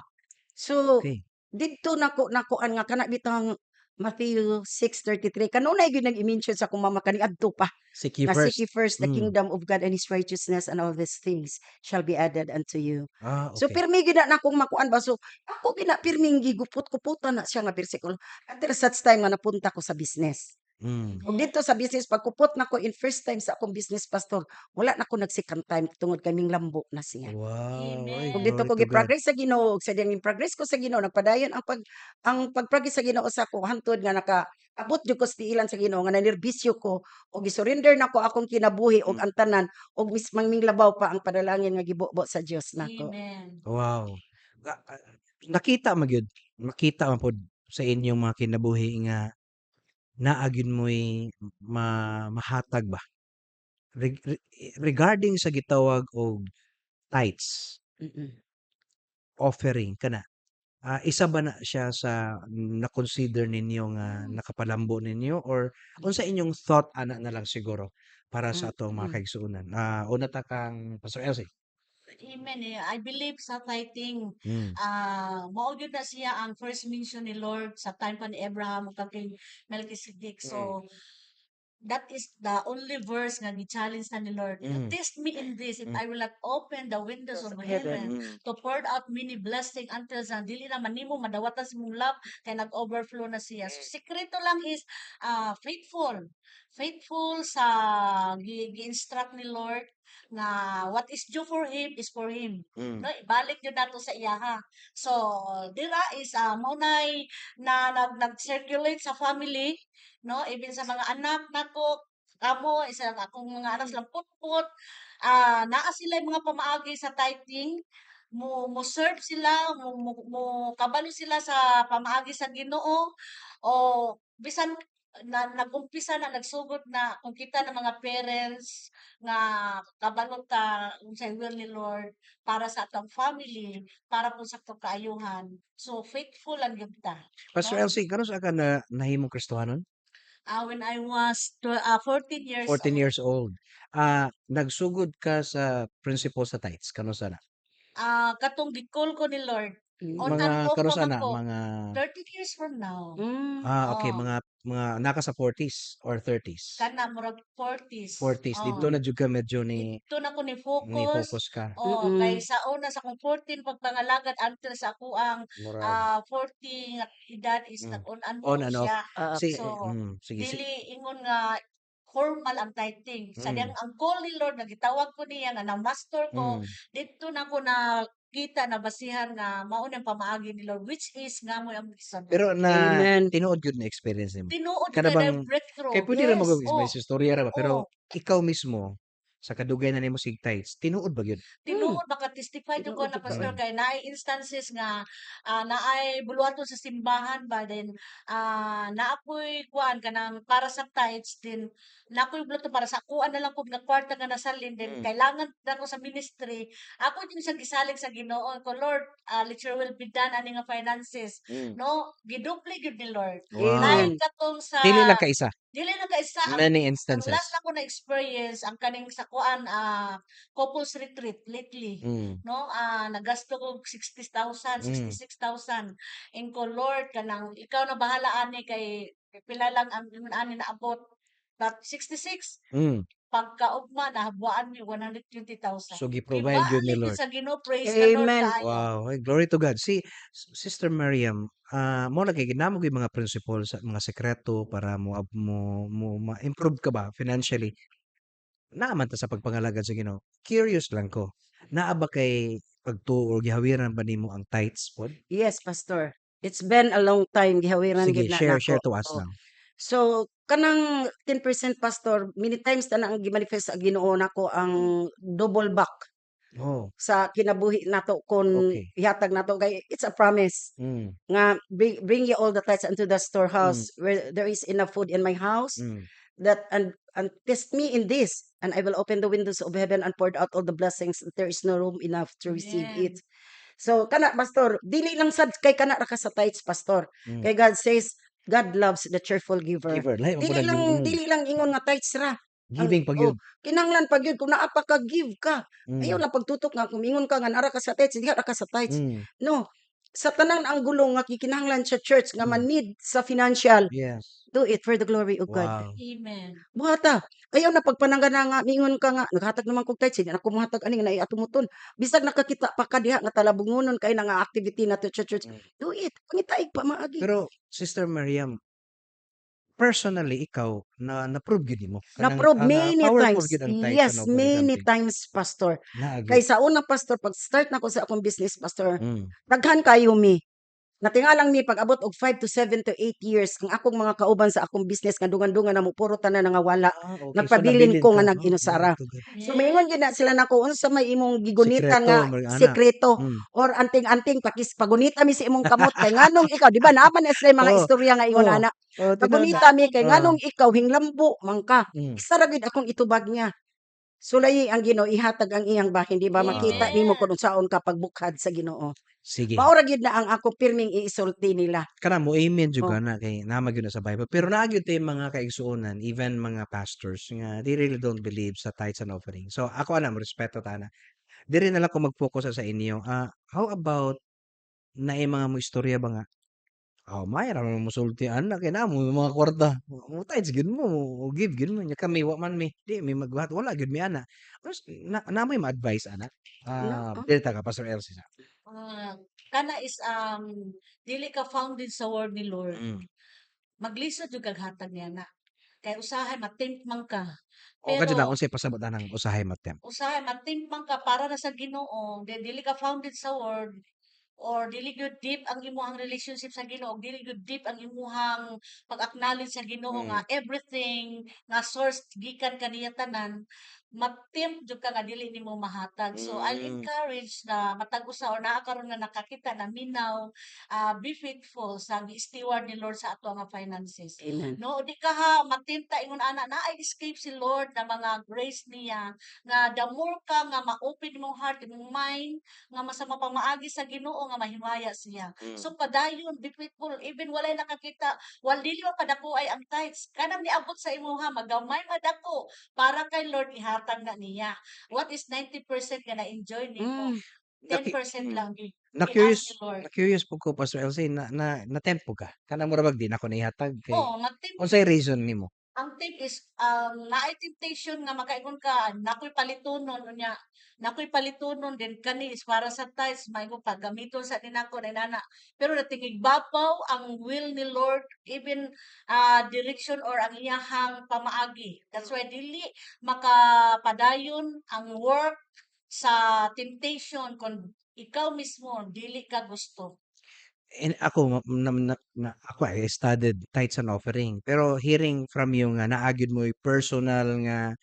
So didto nako nakuan nga kana bitang Matthew 6:33, kanunay gyud nag-i-mention sa akong mama kaniadto pa. Seek ye Nga first. seek ye first the kingdom of God and His righteousness, and all these things shall be added unto you. So pirmi gyud na nakong makuan ba, so ako gyud na pirming gigupot-kuputan na siya nga bersikulo until such time nga napunta ko sa business. Ug didto sa business, pagkupot nako in first time sa akong business, Pastor, wala na ko nag second time tungod kay minglambo na siya. Wow, ay, Ug didto glory ko to God. gi-progress sa Ginoo, ug sa diyang progress ko sa Ginoo, nagpadayon ang pag-progress sa Ginoo sa ako hantod nga naka-abot jud ko sa tiilan sa Ginoo nga nanerbisyo ko ug gi-surrender nako akong kinabuhi ug ang tanan ug mismang minglabaw pa ang panalangin nga gibubo sa Dios nako. Amen. Wow. Nakita man gyud, makita man pod sa inyong mga kinabuhi nga naa gyud mo'y mahatag ba. Regarding sa gitawag og tithes, offering kana. Isa ba na siya sa na-consider ninyo nga nakapalambo ninyo or unsa inyong thought ana na lang siguro para sa atong mga kaigsuonan? Una ta kang Pastor Elsie. Amen eh. I believe sa tithing. Mao gyud na siya ang first mention ni Lord sa time pa ni Abraham ug kay Melchizedek. So that is the only verse nga gi-challenge na ni Lord. "Test me in this, if I will not open the windows of of heaven heaven to pour out many blessing until sa dili na man nimo madawatan sa imong lap kay nag-overflow na siya." So sekreto lang is faithful. Faithful sa gi-instruct ni Lord nga what is due for Him is for Him. No, ibalik gyud nato sa iyaha. So dira is mao nay na nag-circulate sa family, no, even sa mga anak nako, kamo isa akong mga anak silang putput, naa sila mga pamaagi sa tithing, mo serve sila, mo kabalo sila sa pamaagi sa Ginoo o bisan na nag-umpisa na, nagsugod na kung kita ng mga parents nga kabalo ta unsay will ni Lord para sa atong family, para po sa atong kaayuhan. So faithful lang gyud ta, Pastor no? Elsie, kanus-a ka na nahimong Kristohanon? When I was 14 years 14 old. Years old. Nagsugod ka sa principle sa tithes, kanus-a na? Katong gi-call ko ni Lord. On Mga and off pa kanus-a man na? ko. Mga 30 years from now. Okay, Oh. mga naa ka sa 40s or 30s? Kana murag 40s. 40s. Oh. Didto na jud ka medyo ni Didto na ko ni ni focus. focus ka. Oh, kay sa una sa akong 14 pagpangalagad until sa ako ang Murag 40 nga edad is nag on and On off and off. siya. Si So sige si dili ingon nga formal ang tithing. Sa diyang ang call ni Lord nga gitawag ko niya nga na-master ko, didto na ko nakita, na basihan nga mao nang pamaagi ni Lord, which is nga mo ang gisunod. Pero na Amen. tinuod gyud na experience nimo? Tinuod Kana kay bang breakthrough. Kay pwede ra mag Oh. may istorya ra ba, pero Oh. ikaw mismo sa kadugay na nimo sig tithes, tinuod ba gyud? Tinuod. Tinuod, maka-testify jud ko Tinuod na, jud Pastor, kaayo. Kay naay instances nga naay buluhaton sa simbahan ba, then naa ko'y kuan kanang para sa tithes din, naa ko'y buluhaton para sa akoa na lang kog nga kwarta nga nasalin, then kailangan nako sa ministry, ako din siyang gisalig sa Ginoo ko, "Lord, let your will be done ani nga finances," no? Gidoble gyud ni Lord. Wow. Lain katong sa Dili lang kaisa. Dili lang kaisa ang Many ang instances. Last nako na experience ang kaning sa kuan, couples retreat lately, no? Nagasto ko 60,000, 66,000. Ingon ko, "Lord, kanang ikaw na bahala ani kay pila lang ang ingon ani naabot." But 66, pagkaugma nahabwaan mi 120,000. So gi-provide gyud ni Gibalik gyud Lord. sa Ginoo, praise the Lord Amen. kaayo. Wow, ay, glory to God. Si Sister Miriam, mao lagi naa mo gyud mga principle sa mga sekreto para mo ma-improve ka ba financially. Naa man ta sa pagpangalagad sa Ginoo. Curious lang ko, naa ba kay pagtuo or gihawiran ba nimo ang tithes pod? Yes, Pastor. It's been a long time gihawiran Sige, gyud na share nako. share to us Oh. now. So kanang 10%, Pastor, many times na ang gimanifest sa Ginoo nako ang double back sa kinabuhi nato kon ihatag nato kay it's a promise nga bring ye all the tithes unto the storehouse where there is enough food in my house, that and test me in this and I will open the windows of heaven and pour out all the blessings that there is no room enough to receive Amen. it. So kana, Pastor, dili lang sad kay kana ra ka sa tithes, Pastor. Kay God says God loves the cheerful giver. Giver, lahi man Dili pud ang lang dili lang ingon nga tithes ra. Ang Giving pa oh, gyud. Kinahanglan pa gyud kung naa pa ka, give ka. Ayaw lang pagtutok nga kung ingon ka nga naa ra ka sa tithes, diha ra ka sa tithes. No. Sa tanan ang gulong nga gikinahanglan sa church nga man-need sa financial, do it for the glory of God. Amen. Buhata. Ayaw na pagpananggana nga miingon ka nga naghatag naman kog tithes, hindi na ko mohatag ani nga naay atumuton. Bisag nakakita pa ka diha nga talabungonon kay na nga activity nato sa church, do it. Pangitaig pa maagi. Pero Sister Miriam, personally ikaw na na-prove gyud nimo kanang Na-prove ang, many powerful times. gyud ang tithes Yes, and offering many something. Times, Pastor. Naa Kay gyud. sa una, Pastor, pag start nako sa akong business, Pastor, daghan kayo mi. Natingalang mi pag abot og 5 to 7 to 8 years ang akong mga kauban sa akong business nga dungan-dungan na mo puro tanan nangawala. Ah, okay. So Nagpabilin nabilin ko nga ka. Oh, nag-inusara. glory to God. So maingon gyud na sila nako, "Unsa may imong gigunitan Sikreto, nga mga ana. Sikreto or anting-anting pakis pagunita mi sa imong kamot kay nganong ikaw," di ba naa man na sila mga istorya nga ingon ana. Oh, tinuod na. "Pagunita mi kay nganong ikaw hinglambo man ka." Isa ra gyud akong itubag niya. Sulayi ang Ginoo, ihatag ang iyang bahin, di ba makita nimo Amen. kung unsaon ka pagbukhad sa Ginoo. Sige. Mao ra gyud na ang ako pirming iisulti nila. Kana mo amen jud ka na kay naa man gyud na sa Bible. Pero naa gyud tay mga kaigsuonan, even mga pastors nga they really don't believe sa tithes and offering. So ako ana mo respeto ta ana. Diri na lang ko mag-focus sa inyo. How about naay mga mo istorya ba nga, "Oh, maayo ra man mosulti ana kay naa mo mga kwarta. Mo tithes gyud mo, mo give gyud mo, nya kami wa man mi, di mi magbuhat, wala gyud mi ana." Mas na naa moy ma-advice ana? Naa. Dili ta ka Pastor Elsie sa. Kana is dili ka founded sa word ni Lord. Maglisod jud kag hatag niya na. Kay usahay ma-tempt man ka. O kadto na Pero unsay pasabot anang usahay ma-tempt? Usahay ma-tempt man ka para na sa Ginoo, then dili ka founded sa word or dili gyud deep ang imong relationship sa Ginoo, dili gyud deep ang imuhang pag-acknowledge sa Ginoo nga everything nga source gikan kaniya tanan, ma-tempt jud ka nga dili nimo mahatag. So I'll encourage na matag usa or naa karon nga nakakita na minaw, be faithful sa gi-steward ni Lord sa ato nga finances. Amen. No, di ka ha ma-tempt ta ingon ana, naay escape si Lord na mga grace niya nga the more ka nga ma-open imong heart, imong mind nga masama pamaagi sa Ginoo nga mahimaya siya. So padayon, be faithful even walay nakakita, wal dili pa padako ay ang tithes. Kanang niabot sa imuha magamay madako para kay Lord, ihatag na niya. What is 90% nga na-enjoy nimo? 10% lang gyud Na-curious i-ask ni Lord. Na-curious pud ko, Pastor Elsie, na na na-tempt pud ka? Kanang mura bag di nako naihatag kay Oo, na-tempt. Unsay reason nimo? Ang tip is naay temptation nga makaingon ka nakoy palitunon unya, nakoy palitunon din kani is para sa tithes, maingon pa gamiton sa dinako na inana, pero natingig babaw ang will ni Lord, even direction or ang iyahang pamaagi. That's why dili makapadayon ang work sa temptation kung ikaw mismo dili ka gusto. And ako na na na ako I studied tithes and offering, pero hearing from you nga naa gyud mo'y personal nga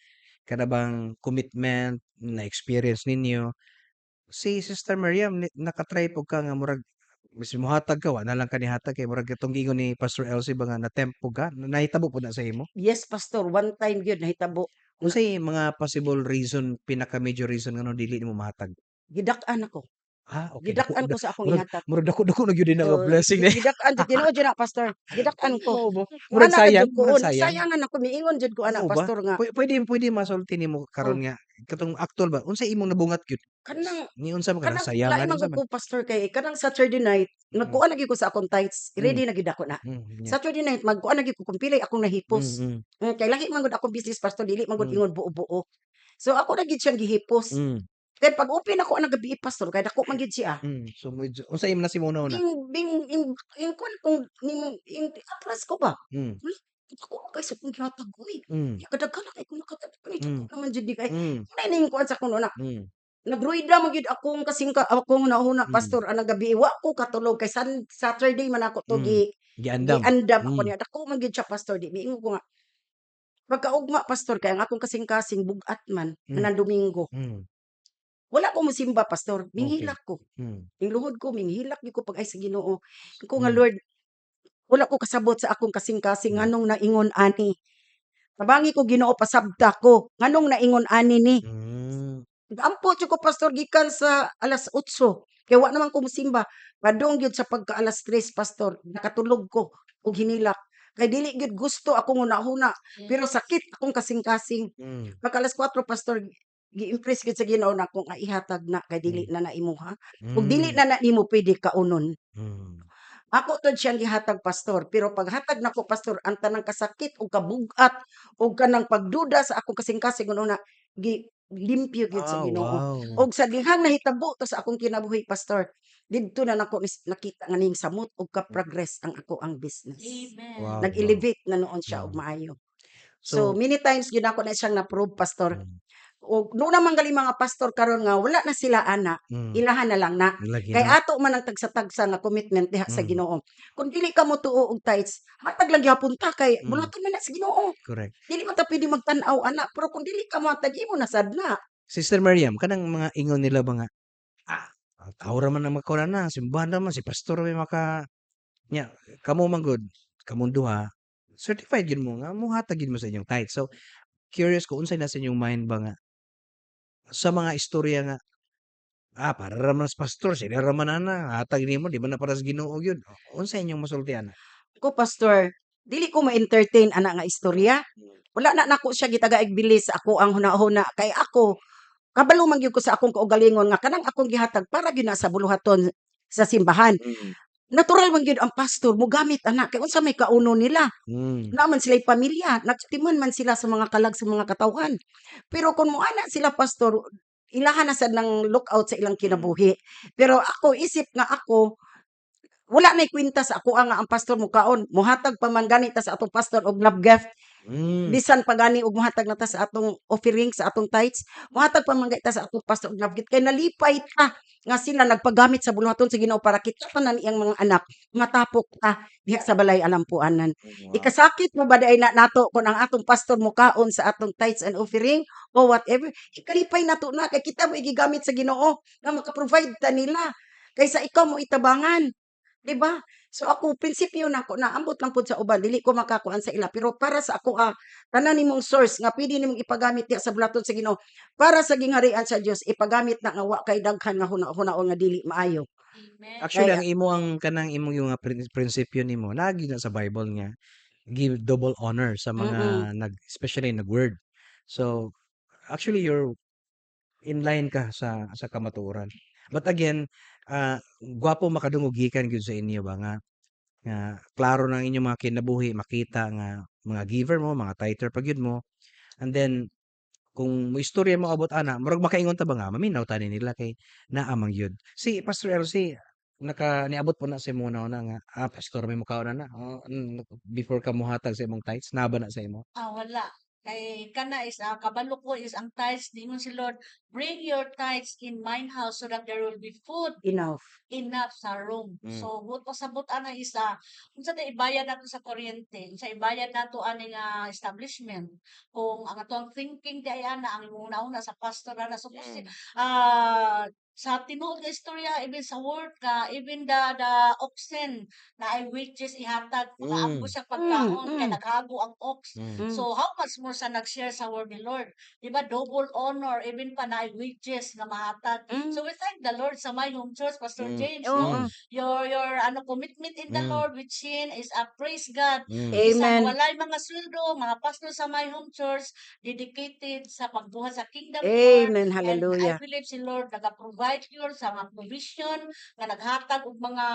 kana bang commitment na experience ninyo. Si Sister Miriam, naka-try pud ka nga murag bisan mohatag ka, wa na lang ka nihatag kay murag katong giingon ni Pastor Elsie ba nga na-tempt pud ka? Nahitabo pud na sa imo? Yes, Pastor, one time gyud nahitabo. Unsay mga possible reason, pinaka major reason nganong dili nimo mahatag? Gidak-an ako. Ah, okay. Gidak-an ko sa akong Murag ihatag. murag dako-dako na gyud na nga Oo, blessing ni. Gidak-an jud, tinuod jud na, Pastor. Gidak-an ko. Mao ba? Murag Ana sayang, jud ko, murag sayang. Sayangan ako, miingon jud ko ana, Mao ba? Pastor, nga. Pwede masulti nimo karon nga katong actual ba, unsay imong nabungat gyud? Kanang Ni unsa man kanang kanang sayangan, lain man unsa gud man? ko, Pastor, kay kanang Saturday night nagkuan na gyud ko sa akong tithes, ready na gyud ako na. Saturday night magkuan na gyud ko kung pilay akong nahipos. Kay lahi man gud akong business, Pastor, dili man gud ingon buo-buo. So ako na gyud siyang gihipos. Kay pag open ako anang gabi, Pastor, kay dako man gyud siya. So medyo unsa imo na si una? Ing bing ing ing kuan kung ning ing atras ko ba? Uy, dako kay sa akong gihatag, uy. Kadaghan na kay kung nakatag ni dako naman jud di kay. Mao na ning kuan sa akong una. Nagruida man gyud akong kasingka akong hunahuna, Pastor, anang gabi wa ko katulog kay Saturday man ako to gi Giandam. Giandam ako niya. Dako man gyud siya, Pastor, di miingon ko nga pagkaugma, Pastor, kay ang akong kasing-kasing bugat man anang Domingo. Wala ko mosimba, Pastor, minghilak ko. Ning luhod ko, minghilak gyud ko pag ay sa Ginoo. Ko nga, "Lord, wala ko kasabot sa akong kasing-kasing nganong naingon ani. Tabangi ko, Ginoo, pasabta ko nganong naingon ani ni." Gampo jud ko, Pastor, gikan sa alas 8 kay wa naman ko mosimba. Padung gyud sa pagka alas 3, Pastor, nakatulog ko og hinilak. Kay dili gyud gusto akong hunahuna, pero sakit akong kasing-kasing. Pagka alas 4, Pastor, gi-impress gyud sa Ginoo nako nga ihatag na kay dili na na imuha. Ug dili na na nimo pwede kaunon. Ako to siyang gihatag, Pastor, pero paghatag nako, Pastor, ang tanang kasakit ug kabugat ug kanang pagduda sa akong kasing-kasing una gi limpyo gyud sa Ginoo. Og sa dihang nahitabo to sa akong kinabuhi, Pastor, didto na nako nakita nga ning samot og ka-progress ang ako ang business. Amen. Nag-elevate na noon siya og maayo. So, So many times gyud ako na siyang na-prove, Pastor. Og doon naman gali mga pastor karon nga wala na sila ana, ilahan na lang na. Lagi Kay na. ato man ang tagsa-tagsa nga commitment diha sa Ginoo. Kung dili ka mo tuo og tithes, hatag lang gyapon ta kay buluhaton man na sa Ginoo. Dili man ta pwede magtan-aw ana, pero kung dili ka mohatag, imo na sad na. Sister Miriam, kanang mga ingon nila ba nga, tao ra man ang magkuan na, simbahan ra man, si pastor may maka nya, kamo man gud, kamong duha, certified gyud mo nga mohatag gyud mo sa inyong tithe. So, curious ko unsay nasa inyong mind ba nga sa mga istorya nga, para ra man sa pastor, sila ra man ana, hatag nimo di man na para sa Ginoo gyud. Unsay inyong masulti ana? Ko, Pastor, dili ko ma-entertain ana nga istorya. Wala na nako siya gitagaig bilis sa ako ang hunahuna kay ako kabalo man gyud ko sa akong kaugalingon nga kanang akong gihatag para gyud na sa buluhaton sa simbahan. Natural man gyud ang pastor mogamit ana kay unsa may kauno nila. Naa man sila'y pamilya, nagtiman man sila sa mga kalag sa mga katawhan. Pero kung moana sila, Pastor, ilahan na sad ng lookout sa ilang kinabuhi. Pero ako isip nga ako wala nay kwenta sa ako nga ang pastor mokaon, mohatag pa man gani ta sa atong pastor og love gift. Bisan pa gani og mohatag na ta sa atong offering, sa atong tithes, mohatag pa man gani ta sa atong pastor og love gift kay nalipay ta nga sila nagpagamit sa buluhaton sa Ginoo para kita tanan iyang mga anak matapok ta diha sa balay alampuanan. Ikasakit mo ba diay na nato kung ang atong pastor mokaon sa atong tithes and offering o whatever, ikalipay nato na kay kita mo igigamit sa Ginoo nga maka-provide ta nila kaysa ikaw mo itabangan. Di ba? So ako prinsipyo nako na ambot lang pud sa uban, dili ko makakuan sa ila, pero para sa ako tanan nimong source nga pwede nimong ipagamit diha sa buluhaton sa Ginoo para sa gingharian sa Dios, ipagamit na nga wa kay daghan nga huna-hunaon nga dili maayo. Amen. Actually, Kaya ang imo ang kanang imong yung nga prinsipyo nimo lagi na sa Bible nga give double honor sa mga nag especially nag-word. So actually you're in line ka sa kamatuoran. But again, gwapo makadungog gikan gyud sa inyo ba nga nga klaro na ang inyong mga kinabuhi, makita nga mga giver mo, mga tither pa gyud mo. And then kung moistorya mo about ana, murag makaingon ta ba nga maminaw tani nila kay naa man gyud. Si Pastor LC, naka niabot po na sa imong una nga, pastor may mukaon na na, oh, before ka mohatag sa imong tithes, naa ba na sa imo? Ah, wala. Kay kana is kabalo ko is ang tithes, ningon si Lord, "Bring your tithes in mine house so that there will be food Enough. Enough sa room." So buot pasabot ana is unsa tay ibayad nato sa kuryente, unsa ibayad nato ani nga establishment. Kung ang atong thinking di ay ana ang imong una sa pastor ana so ah Sa tinuod nga istorya, even sa work ka, even the oxen na ay wages ihatag, makaamgo sa pagkaon kay naghago ang ox. So how much more sa nag-share sa word ni Lord? Di ba, double honor, even pa na ay wages nga mahatag. So we thank the Lord sa My Home Church, Pastor James, no? Your ano, commitment in the Lord with Shin is a praise God. Bisan Amen. walay mga sweldo, mga pastor sa My Home Church dedicated sa pagbuhat sa kingdom ni Lord. Amen. And I Hallelujah. believe si Lord nag-provide yun sa mga provision nga naghatag og mga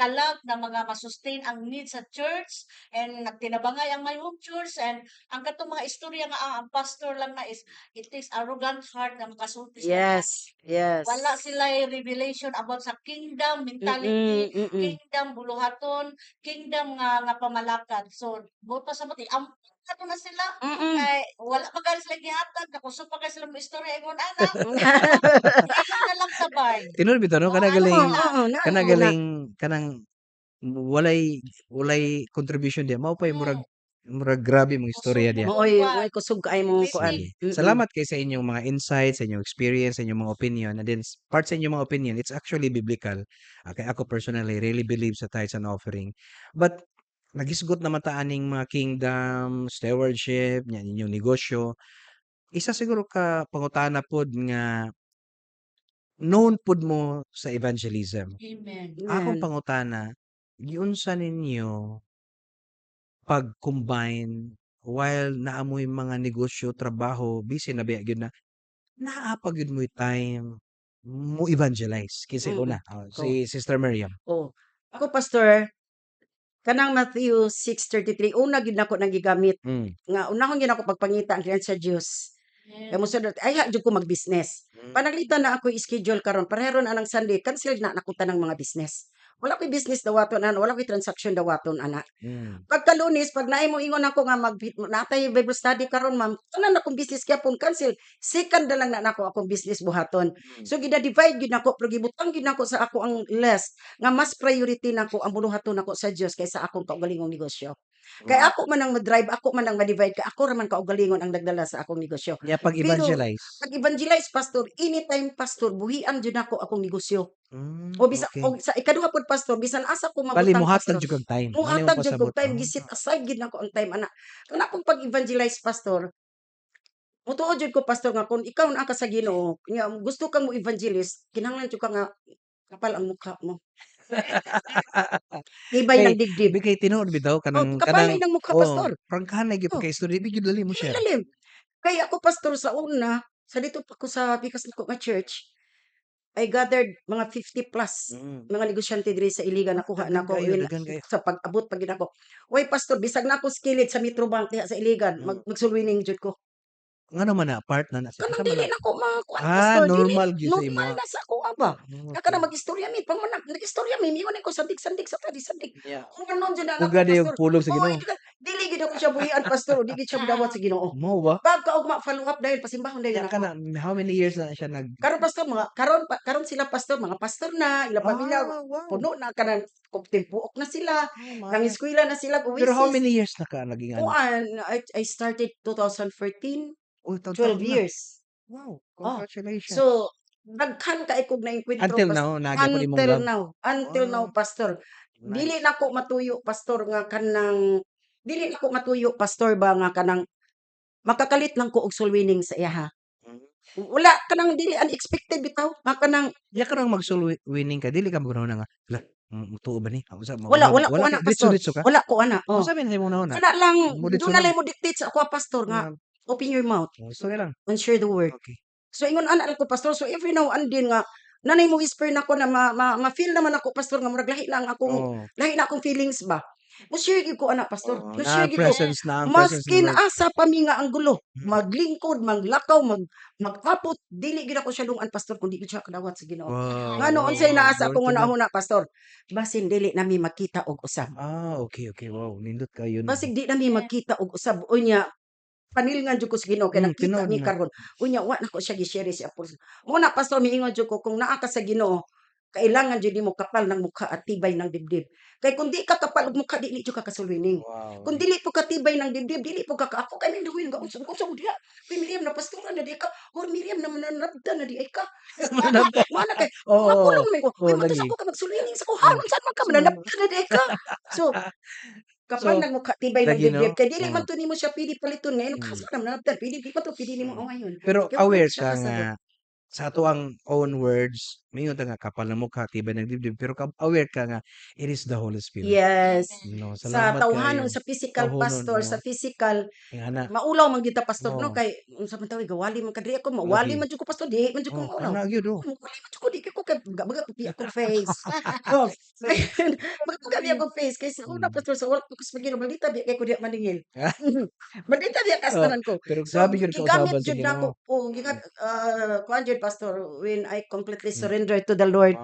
kalag na mga masustain ang needs sa church and nagtinabangay ang My Home Church. And ang katong mga istorya nga ang pastor lang na is it takes arrogant heart na makasulti sila. Wala sila revelation about sa kingdom mentality, kingdom buluhaton, kingdom nga pamalakad. So buot pa sa mati ampon na na sila kay wala pa gani sila gihatag, nakusog pa kay sila mo istorya ingon ana. Ingon na lang sabay. Tinuod bitaw, no? Oh, Kana ano galing sila. Oo, naa kana na. Galing kanang walay contribution diya, mao pay murag murag grabe mong istorya Kusog diya. mo Maoy kuan. maoy kusog kaayo mo kuan. Sige. Salamat kay sa inyong mga insights, sa inyong experience, sa inyong mga opinion, and then part sa inyong mga opinion, it's actually biblical. Kay ako personally really believe sa tithes and offering. But nagisgot naman ta aning mga kingdom, stewardship, nya inyong negosyo. Isa siguro ka pangutana pod nga known pod mo sa evangelism. Amen. Akong Amen. pangutana, giunsa ninyo pag-combine while naa moy mga negosyo, trabaho, busy na biya gyud na, naa pa gyud mo'y time mo evangelize? Kinsay una? Oh, Ko. si Sister Miriam. Oh. Ako, Pastor, kanang Matthew 6:33 una gyud nako nang gigamit. Nga unahon gyud nako pagpangita ang sa Dios. Kay mosunod ay ha jud ko mag-business. Pananglitan na ako schedule karon, pareho na anang Sunday, cancel na nako tanang mga business. Wala koy business dawaton ana, wala koy transaction dawaton ana. Pagka Lunes, pag naay mo ingon ako nga mag natay Bible study karon, ma'am, tanan akong business gyapon cancel. Second na lang na nako akong business buhaton. So gida-divide gyud nako, pero gibutang gyud nako sa ako ang list nga mas priority nako ang buluhaton nako sa Dios kaysa akong kaugalingong negosyo. Kay ako man ang ma-drive, ako man ang ma-divide, kay ako ra man kaugalingon ang nagdala sa akong negosyo. Nya pag Pero evangelize. Pag evangelize, Pastor, anytime, Pastor, buhian jud nako akong negosyo. O bisa og sa ikaduha pod, Pastor, bisan asa ko Bali mabutang, mohatag Pastor. jud kag time. Ano imong Mohatag jud kog pasabot? time, giset aside gyud nako ang time ana. Kana pong pag-evangelize, Pastor, mutuo jud ko, Pastor, nga kung ikaw naa ka sa Ginoo, nga gusto kang mo evangelist, kinahanglan jud ka nga kapal ang mukha mo. Tibay Kay ng dibdib. kay tinuod bitaw Oh, kanang kapalay kanang ng mukha, oh, Pastor. prangkahan gyud Oh. kay istorya di gyud lalim mo share. Lalim. Kay ako, Pastor, sa una, sa dito pa ko sa pikas nako nga church, I gathered mga 50 plus mga negosyante diri sa Iligan, nakuha Daghan nako kayo, win, daghan kayo. Sa pag-abot pa gyud ako. Way, Pastor, bisag na ako skillet sa Metro Bank diha sa Iligan, mag-soul winning jud ko. Ngano man na part na na Kanang asa man dili na? na ko makuan, Ah, Pastor, dili normal gyud sa imo. normal na sa ako ba. Nga kanang mag-istorya mi, pang man nag-istorya mi, miingon ko sandig-sandig sa tadi sandig. Kung ano jud na nako, Ug yung Pastor. pulong sa Oh, Ginoo. Dili gyud ako siya buhian, Pastor, di gyud siya dawat sa Ginoo. Mao ba? Pagka ugma follow up dahil pasimbahon dayon Nya ako. kana how many years na siya nag Karon, Pastor, mga karon pa, karon sila, Pastor, mga pastor na, ila pamilya puno na kanang timpuok na sila, Oh, nang my. eskwela na sila Pero how Oasis. many years na ka naging ano? Kuan, I started 2014, Uy, 12 taon-taon na. years. Wow, Oh. congratulations. So daghan kay kog naengkwentro, Until Pastor. now, naa gyapon imong Until love. now, until now, Pastor. Dili Nice. nako matuyo, Pastor, nga kanang dili nako matuyo, Pastor, ba nga kanang makakalit lang ko og soul winning sa iyaha. Wala kanang dili unexpected bitaw, nga kanang Ya kanang mag soul winning ka, dili ka maghunahuna nga, "Hala, mutuo ba ni?" Unsa Wala, mauna wala ko wala ana, ka diretso Pastor. diretso ka? Wala ko ana, oh. Unsa man sa imong hunahuna? Kana lang Mo diretso doon na lang. lang mo dictate sa ako, Pastor, nga open your mouth Oh, istorya lang. and share the word. So ingon ana lang ko, Pastor. So every now and then nga nanay mo whisper nako na ma-feel naman ako, Pastor, nga murag lahi na ang akong lahi na akong feelings ba. Mo share gyud ko ana, Pastor. Oo, Mo na share gyud ko. presence na ang presence ni Maskin Lord. asa pa mi nga ang gulo, maglingkod, maglakaw, mag-apot, dili gyud ako siya lungan, Pastor, kung di gyud siya kadawat sa Ginoo. Ngano unsay naa sa Glory akong to God. hunahuna, Pastor? Basin dili nami magkita og usab. Ah, okay. Wow, nindot kayo no. Basig di nami magkita og usab, unya panilngan jud ko sa Ginoo kay nagkita Tinuod mi na. karon. Unya wa nako siya gi-share si Apollo. Mo na, Pastor, miingon jud ko kung naa ka sa Ginoo, Kailangan jud nimo kapal ng mukha at tibay ng dibdib. Kay kung di ka kapal og mukha, dili jud ka ka-soul winning. Kung dili po ka tibay ng dibdib, dili po ka ako kay Miriam ga unsa unsa mo diha. Uy, Miriam, na pastora na di ka. Or Miriam, na mananabda na di ay ka. Mana kay mapulong man ko. Uy, matos ako ka mag-soul winning sa kuha. Unsa man ka, mananabda na di ay ka. So, kapal So, ng mukha, tibay ng lagi, no? dibdib. Kay dili man to nimo siya pili paliton ngayon kaso na mananabdan. Pili di pa to pili nimo awayon. Pero Kay wala aware siya ka kasabot. nga sa ato ang own words, mayon ta nga kapal ng mukha, tibay ng dibdib, pero aware ka nga it is the Holy Spirit. Yes. No, Sa salamat tawhanon, kaayo. Sa physical, Tawhonon, pastor, oo. Sa physical, Ingana. Maulaw man gyud ta, pastor, no, Oo. kay unsa man tawag, gawali man kadiri ako, mawali man jud ko, pastor, di man jud ko Oh, maulaw. kana gyud, oh. Mawali man jud ko, di ko kay baga piya akong face. Oh, baga biya akong face kay sa una, pastor, sa wala ko sa Ginoo, maldita biya kay ko diha maningil. Maldita biya kastanan ko. Pero So, grabe gyud gigamit kausaban sa jud Ginoo. nako, oh, gigamit kuan jud, pastor, when I completely surrender to the Lord,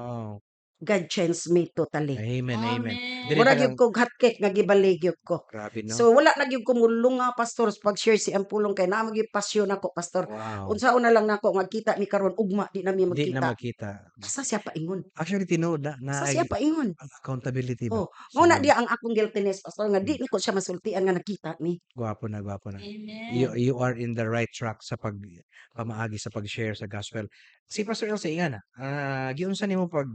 God changed me totally. Amen, amen. Amen. Dili Mura ka gyud lang kog hotcake nga gibali gyud ko. Grabe, no? So wala na gyud ko mulunga, pastor, sa pag-share si ang pulong kay naa man gyud pasyon nako, pastor. Unsaon na lang nako nga kita mi karon ugma di na mi Di na magkita. magkita. Asa siya paingon? Actually, tinuod na na Asa siya paingon? Ang accountability ba? Oh, mao na So, diya ang akong guiltiness, pastor, nga di nako siya masultian nga nakita mi. Gwapo na, gwapo na. Amen. You are in the right track sa pag pamaagi sa pag-share sa gospel. Si Pastor Elsie nga na, giunsa nimo pag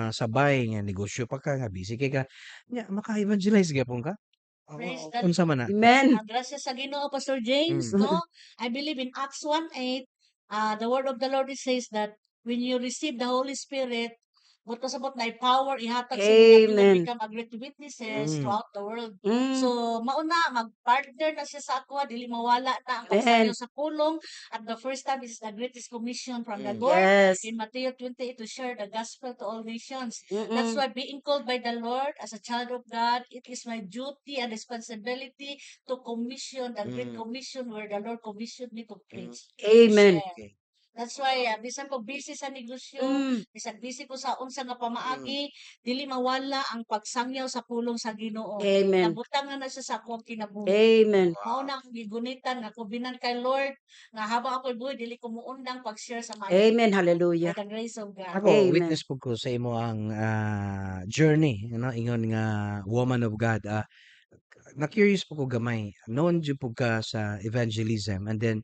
sabay nga negosyo pa ka nga busy kay ka, nya maka-evangelize gyapon ka? Praise God. Unsa man na? Amen. Gracias sa Ginoo, Pastor James, no? I believe in Acts 1:8, the word of the Lord, it says that when you receive the Holy Spirit, but kasabot na power ihatag sa inyo, you will Amen. become a great witnesses throughout the world. So mauna mag-partner na siya sa ako, dili mawala na ang Amen. pagsayo sa pulong. At the first time is the greatest commission from the Lord in Matthew 28 to share the gospel to all nations. That's why being called by the Lord as a child of God, it is my duty and responsibility to commission the great commission where the Lord commissioned me to preach, to Amen. share. That's why bisan ko busy sa negosyo, bisan busy ko sa unsa nga pamaagi, dili mawala ang pagsangyaw sa pulong sa Ginoo. Amen. Nabutang na siya sa akong kinabuhi. Amen. Mao na ang gigunitan nga covenant kay Lord nga habang ako'y buhi dili ko muundang pag-share sa maayo. Amen. Hallelujah. By the grace of God. Ako, Amen. witness po ko sa imo ang journey, ingon nga woman of God. Na-curious po ko gamay. Known jud po ka sa evangelism and then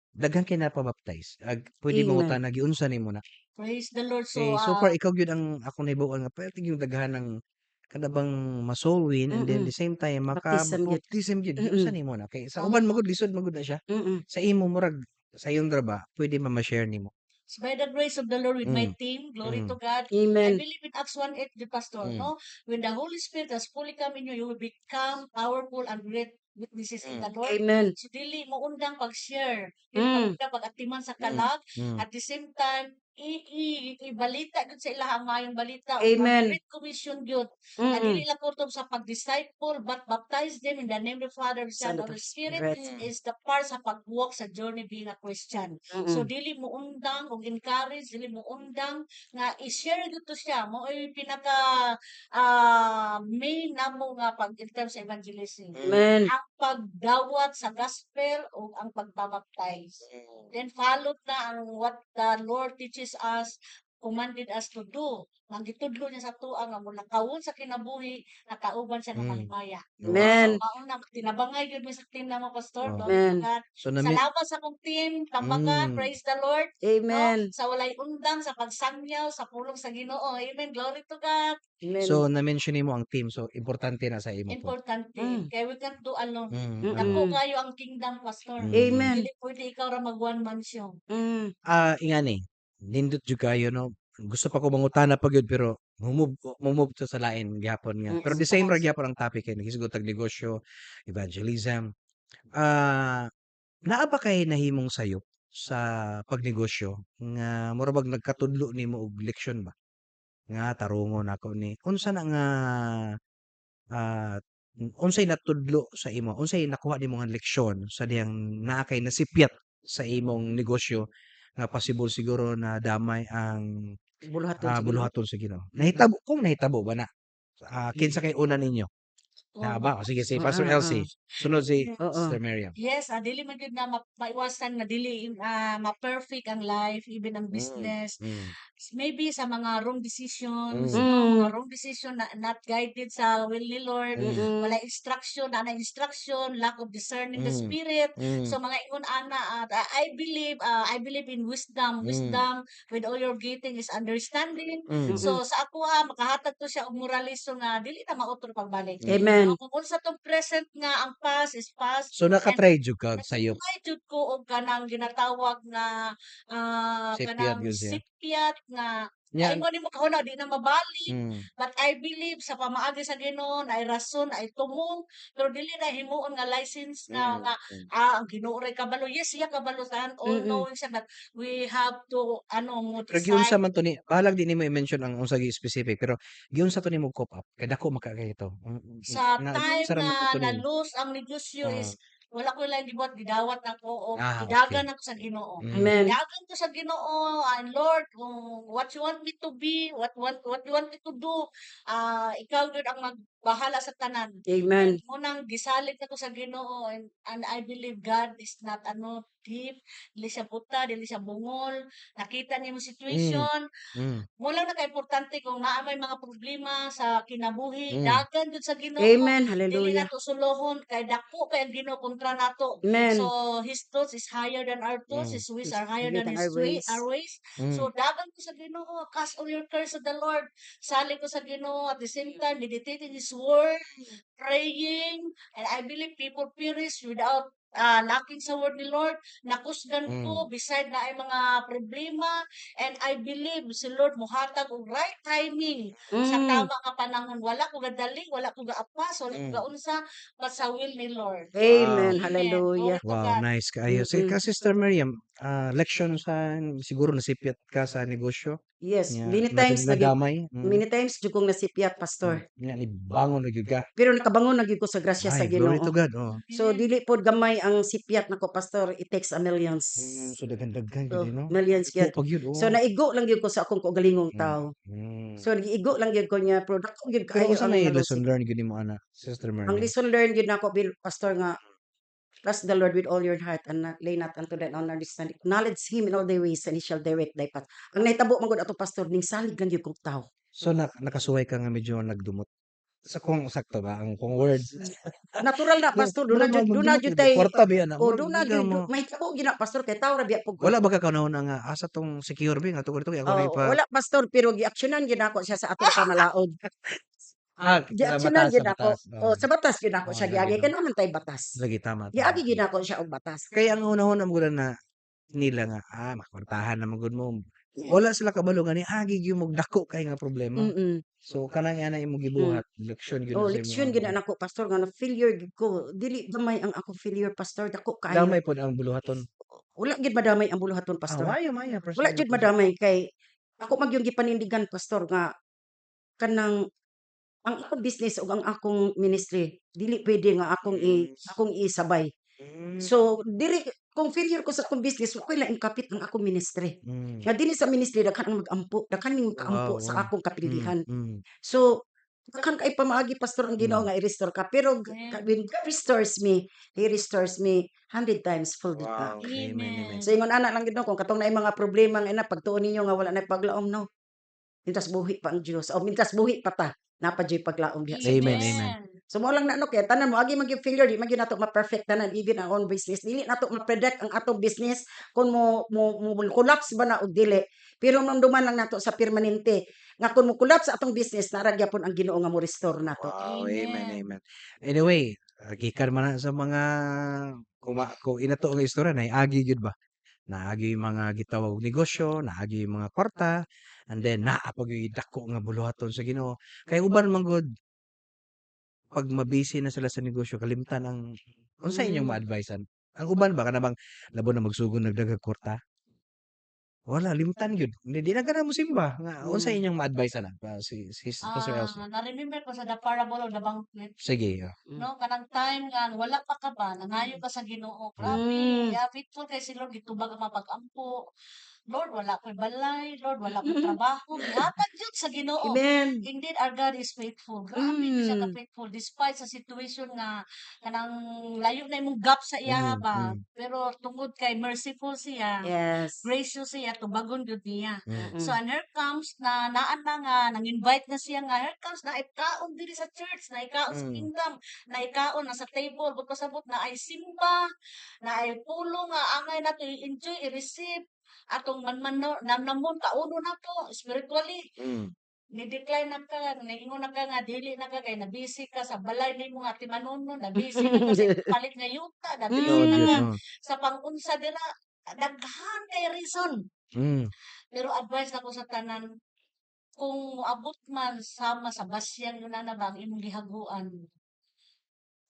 daghan kay napabaptize. Ag pwede Amen. mangutana giunsa nimo na? Praise the Lord. So, Eh, so far ikaw gyud ang akong nahibaw-an nga perti gyud daghan ng kada bang ma-soul win and then the same time maka Baptism gyud. Baptism gyud. Giunsa nimo na? Kay sa uban magud lisod magud na siya. Sa imo murag sayon ra ba? Pwede ma ma-share nimo? By the grace of the Lord with my team, glory to God. I Amen. believe in Acts 1:8, the pastor, no? When the Holy Spirit has fully come in you, you will become powerful and great witnesses in the Lord. Amen. So dili mo undang pag-share, dili mo pag-atiman sa kalag. At the same time, i, i, ibalita gyud sa ilaha ang maayong balita ug ang Amen. Great Commission gyud. Na dili lang kutob sa pag-disciple but baptize them in the name of the Father, the Son, Son, and of the the Spirit Spirit. Is the part sa pag-walk sa journey being a Christian. So dili mo undang og encourage, dili mo undang nga i-share gyud to siya. Mao'y pinaka main namo nga pag in terms sa evangelism. Amen. Ang pagdawat sa gospel o ang pagbabaptize. Then followed na ang what the Lord teaches us, commanded us to do. Ang gitudlo niya sa tua nga mulakawon sa kinabuhi, nakauban siya ng maghimaya. Amen. So mauna tinabangay gyud mi sa team namo, pastor. Oh. Glory to Amen. God. So nami Salamat sa akong team, tambakan, praise the Lord. No? Amen. Sa walay undang, sa pagsangyaw, sa pulong sa Ginoo. Amen. Glory to God. Amen. So na-mention nimo ang team. So importante na sa imo po. Importante. Kaya we can't do alone. Dako kayo ang kingdom, pastor. Amen. Dili pwede ikaw ra mag one man show. Ingani, nindot jud kayo, no. Gusto pa ko mangutana pa gyud pero mumove to sa lain gyapon nga. Pero the same ra gyapon ang topic kay naghisgot tag negosyo, evangelism. Naa ba kay nahimong sayop sa pagnegosyo nga mura bag nagkatudlo nimo og leksyon ba? Nga tarungon nako ni. Unsa na nga unsay natudlo sa imo? Unsay nakuha nimo nga leksyon sa dihang naa kay nasipyat sa imong negosyo nga possible siguro na damay ang Buluhaton sa Ginoo. Buluhaton sa Ginoo? Nahitabo kung nahitabo ba na? Kinsa kay una ninyo? Na ba? O, sige, si Pastor Elsie. Sunod si Sister Miriam. Yes, dili man gyud na maiwasan na dili ma-perfect ang life, even ang business. Maybe sa mga wrong decisions, no, mga wrong decision na not guided sa will ni Lord, wala instruction, na instruction, lack of discerning the spirit. So mga ingon ana, at I believe in wisdom, wisdom with all your getting is understanding. So sa ako makahatag to siya og moralism nga dili na mautro pagbalik. Amen. No, kung unsa tong present nga ang past is past. So nakatry jud ka sayop. Nag-try jud ko og kanang ginatawag nga Sipyat kanang gyud siya. Sipyat nga Nya, ay mo nimo kahuna di na mabalik. But I believe sa pamaagi sa Ginoo na ay rason ay tumong, pero dili na himuon nga license nga nga ang Ginoo ray kabalo. Yes, siya kabalo tanan, all knowing siya, but we have to ano mo Pero giunsa decide. Man to ni, bahalag di nimo i-mention ang unsa gi specific, pero giunsa to nimo cope up kay dako man kaayo ito. Sa Na time unsa ra man nga to nimo? na-lose ang negosyo is wala ko laing gibuhat, gidawat nako o gidagan ako sa Ginoo. Amen. Gidagan ko sa Ginoo and Lord, kung what you want me to be, what you want me to do, ikaw gyud ang magbahala sa tanan. Amen. Munang gisalig nako sa Ginoo and I believe God is not ano deaf, dili siya buta, dili siya bungol, nakita niya imong situation. Mo lang naka-importante kung naa may mga problema sa kinabuhi, dagan gyud sa Ginoo. Amen. Dili Hallelujah. nato sulohon kay dako kay ang Ginoo kontra nato. Amen. So his thoughts is higher than our thoughts, his ways are higher Higher than than his our way, ways. our ways. So dagan ko sa Ginoo, cast all your cares to the Lord. Salig ko sa Ginoo, at the same time meditating His word, praying, and I believe people perish without lacking sa word ni Lord. Nakusgan ko beside na ay mga problema, and I believe si Lord muhatag og right timing sa tama nga panahon. Wala ko gadali, wala ko gaapas, wala ko gaunsa, but sa will ni Lord. Amen. Amen. Hallelujah. Glory to Wow, God. Nice kaayo. Sige ka, Sister Miriam, leksyon sa siguro nasipyat ka sa negosyo. Yes, Nya, many times na gyud nadamay. Many times jud kong nasipyat, Pastor. Nya ni bangon na gyud ka. Pero nakabangon na gyud ko sa grasya sa Ay, glory Ginoo. To God. Oh. So dili pod gamay ang sipyat nako, Pastor, it takes a millions. So daghan-daghan So, gyud, no? millions Iko gyud. pa gyud, oh. So naigo lang gyud ko sa akong kaugalingong tao. So giigo lang gyud ko niya, pero dako gyud Pero kaayo unsa ang may nalusi. lesson learned gyud nimo ana, Sister Ang Miriam? lesson learned gyud nako bil, Pastor, nga trust the Lord with all your heart and not, lay not unto thine own understanding. Acknowledge Him in all thy ways and He shall direct thy path. Ang nahitabo man gud ato, Pastor, ning salig lang gyud kong tao. So nakasuway ka nga medyo nagdumot. Sa kung sakto ba ang kung words? Natural na, Pastor, doon na Murag jud doon na magdumot jud gyud, tay kwarta biya na. Oh, Murag doon na di ka jud mo. mahitabo gyud na, Pastor, kay tao ra biya pug ko. Wala ba ka kanahon nga asa tong secure bi nga tungod kay ako rin Oh, pa wala, Pastor, pero giaksyonan gyud nako siya sa atong pamalaod. Ah, sa Giaksyonan batas, gyud sa nako. batas. Oh, sa batas gyud nako Oh, siya lagi giagi no. kay naa man tay batas. Lagi, tama, tama. Giagi gyud nako siya og batas. Kaya ang unahon mo na nila nga makwartahan na man gud mo. Wala sila kabalo nga niagi gyud mo dako kay nga problema. So kanang ana imong gibuhat, leksyon gyud Oh, na sa leksyon imo. gyud na nako, Pastor, nga na failure gyud ko. Dili gamay ang akong failure, Pastor, dako kaayo. Damay pod ang buluhaton. Wala gyud madamay ang buluhaton, Pastor. Maayo maayo. Wala jud madamay kay ako man gyud gipanindigan, Pastor, nga kanang ang akong business ug ang akong ministry dili pwede nga akong isabay. So diri kung failure ko sa akong business, wa koy laing kapit ang akong ministry. Nga dinhi sa ministry daghan ang mag-ampo, daghan ning makaampo sa akong kapildihan. So daghan kay pamaagi, Pastor, ang Ginoo nga i-restore ka, pero Amen. when God restores me, He restores me 100 times folded back. Wow, amen, amen. So ingon ana lang gid no, kung katong naay mga problema nga ina pagtuon ninyo nga wala na paglaom, no. Mintras buhi pa ang Dios o mintras buhi pa ta, naa pa juy paglaom diha sa Amen, Dios. amen. So mao lang na no, kaya tanan mo agi man gyud failure, di man gyud nato ma-perfect tanan, even ang own business. Dili nato ma-predict ang atong business kung mo collapse ba na og dili. Pero mamduman lang nato sa permanente nga kung mo collapse atong business, naa ra gyapon ang Ginoo nga mo restore nato. Wow, amen, Amen. Amen. Anyway, gikan man na sa mga kung inato ang istorya naagi gyud ba? Naagi yung mga gitawag og negosyo, naagi yung mga kwarta, and then naa pa gyud dako nga buluhaton sa Ginoo. Kay uban man gud pag mabisi na sila sa negosyo, kalimtan ang unsa inyong ma-advisean? Ang uban ba kana bang labo na magsugod nagdaghag kwarta? Wala, limtan gyud. Hindi di na gana mo simba. Nga unsa inyong ma-advisean ana? Si Pastor Elsie. Na-remember ko sa the parable of the banquet. Sige, oh. No, kanang time nga wala pa ka ba, nangayo ka sa Ginoo. Grabe, yeah, faithful kay si Lord, gitubag ang mga pag-ampo. Lord, wala ko'y balay, Lord, wala ko'y trabaho. Gihatag jud sa Ginoo. Amen. Indeed, our God is faithful. Grabe mm. Siya ka-faithful despite sa situation nga kanang layo na imong gap sa iya ba. Pero tungod kay merciful siya, gracious siya, tubagon gyud niya. So and here comes na naan na nga nang-invite na siya nga here comes na ikaon diri sa church, na ikaon sa kingdom, na ikaon na sa table, but pasabot na ay simba, na ay pulong nga angay nato i-enjoy, i-receive atong manman namnamon kauno na to spiritually. Ni-decline na ka, niingon na ka nga dili na ka kay na busy ka sa balay nimo nga timanunon, na busy na ka sa palit nga yuta, na busy na ka sa pangunsa dira. Daghan kay reason. Pero advice nako sa tanan, kung moabot man sama sa basyang yun na ba ang imong gihaguan,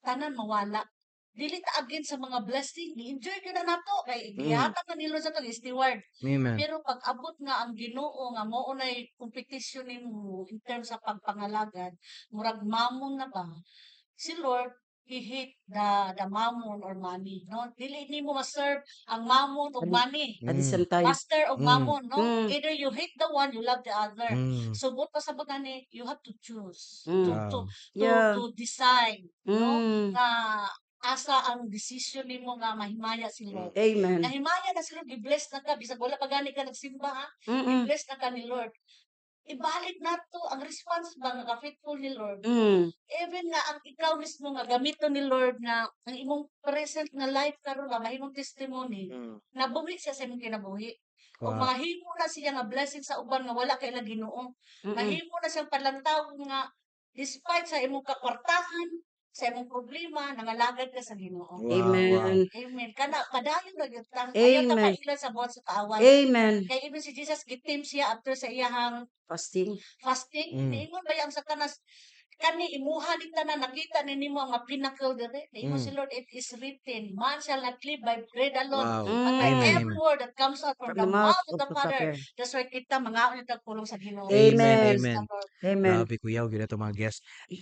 tanan mawala. Dili ta against sa mga blessing, ni-enjoy gyud na nato kay gihatag na nilo sa atong steward. Amen. Pero pag abot nga ang Ginoo nga mao nay competition nimo in terms sa pagpangalagad, murag mamon na ba? Si Lord, he hate the mammon or money, no? Dili nimo ma-serve ang mammon ug money. At the same time. Master of mammon, no? Mm. Either you hate the one, you love the other. So buot pasabot ani, you have to choose to to to, to decide, no? Nga asa ang decision nimo nga mahimaya si Lord. Amen. Nahimaya na si Lord, i-bless na ka bisag wala pa gani ka nagsimba ha. I-bless na ka ni Lord. Ibalik nato ang response ba nga ka-faithful ni Lord. Even nga ang ikaw mismo nga gamiton ni Lord nga ang imong present nga life karon ba mahimong testimony, nabuhi siya sa imong kinabuhi. Ug mahimo na siya nga blessing sa uban nga wala kay Ginoo. Mahimo na siyang palantaw nga despite sa imong kakwartahan, sa imong problema, nangalagad ka sa Ginoo. Amen. Amen. Kana padayon ra gyud ta. Ayaw ta Amen. paila sa buhat sa kaaway. Amen. Kay even si Jesus gitim siya after sa iyahang Fasting. fasting. Niingon ba ang Satanas, kani imuha ni tanan, nakita ni nimo ang mga pinnacle dire. Niingon si Lord, "It is written, man shall not live by bread alone, but by Amen. every Amen. word that comes out from From the mouth of the Father." Father. That's why kita mangaon ta pulong sa Ginoo. Amen. Praise Amen. the Lord. Amen. Grabe kuyaw gyud ato mga guest.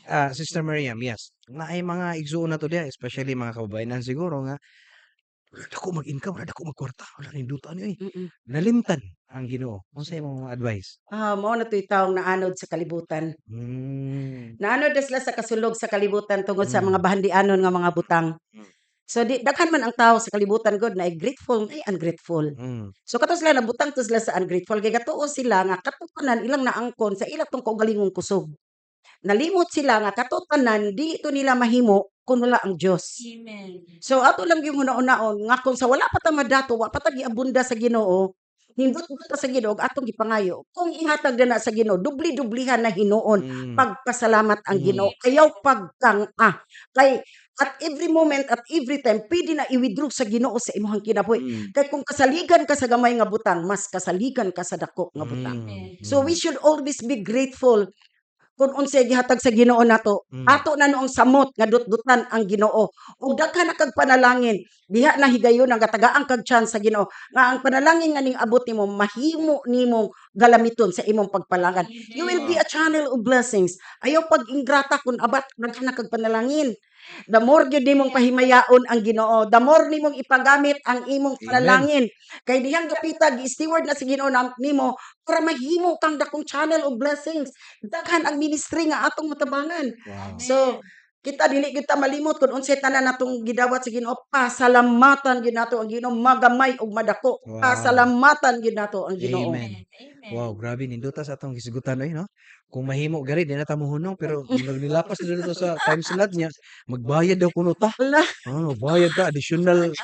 Ah, Sister Miriam, yes. Naay mga igsuon na to diha, especially mga kababayenan siguro nga wala dako mag-income, wala dako magkwarta, wala ninduta ni oy. Nalimtan ang Ginoo. Unsa imong mga advice? Ah, mao na to'y taong naanod sa kalibutan. Naanod na sila sa kasulog sa kalibutan tungod sa mga bahandianon nga mga butang. So di daghan man ang tao sa kalibutan gud na grateful ay ungrateful. So kato sila nabutang to sila sa ungrateful kay gatuo sila nga katupanan ilang naangkon sa ila tong kaugalingong kusog. Nalimot sila nga katupanan di ito nila mahimo kung wala ang Dios. Amen. So ato lang yung huna-hunaon nga kung sa wala pa ta madato, wa pa ta giabunda sa Ginoo, nindot ta sa Ginoo ug atong gipangayo. Kung ihatag na na sa Ginoo, dubli-dublihan na hinuon pagpasalamat ang Ginoo. Ayaw pagkang-a. Kay at every moment, at every time, pwede na i-withdraw sa Ginoo sa imong kinabuhi. Kay kung kasaligan ka sa gamay nga butang, mas kasaligan ka sa dako nga butang. Amen. So we should always be grateful kung unsay gihatag sa Ginoo nato. Ato na noong samot nga dutdutan ang Ginoo. Ug daghan na kag panalangin, diha na higayon ang gatagaan kag chance sa Ginoo nga ang panalangin nga ning abot nimo mahimo nimong galamiton sa imong pagpalangan. You will be a channel of blessings. Ayaw pag-ingrata kung abat daghan na kag panalangin. The more gyud nimong pahimayaon ang Ginoo, the more nimong ipagamit ang imong Amen. panalangin. Kay dihang gapita gi-steward na sa Ginoo na nimo para mahimo kang dakong channel of blessings. Daghan ang ministry nga atong matabangan. So kita dili gyud ta malimot kung unsay tanan natong gidawat sa Ginoo. Pasalamatan gyud nato ang Ginoo magamay ug madako. Pasalamatan gyud nato ang Ginoo. Amen. Amen. Wow, grabe nindota sa atong hisgutan oy, no? Kung mahimo gari di na ta mohunong pero murag nilapas na dito sa time slot niya, magbayad daw kuno ta. Hala. Oh, magbayad ta additional.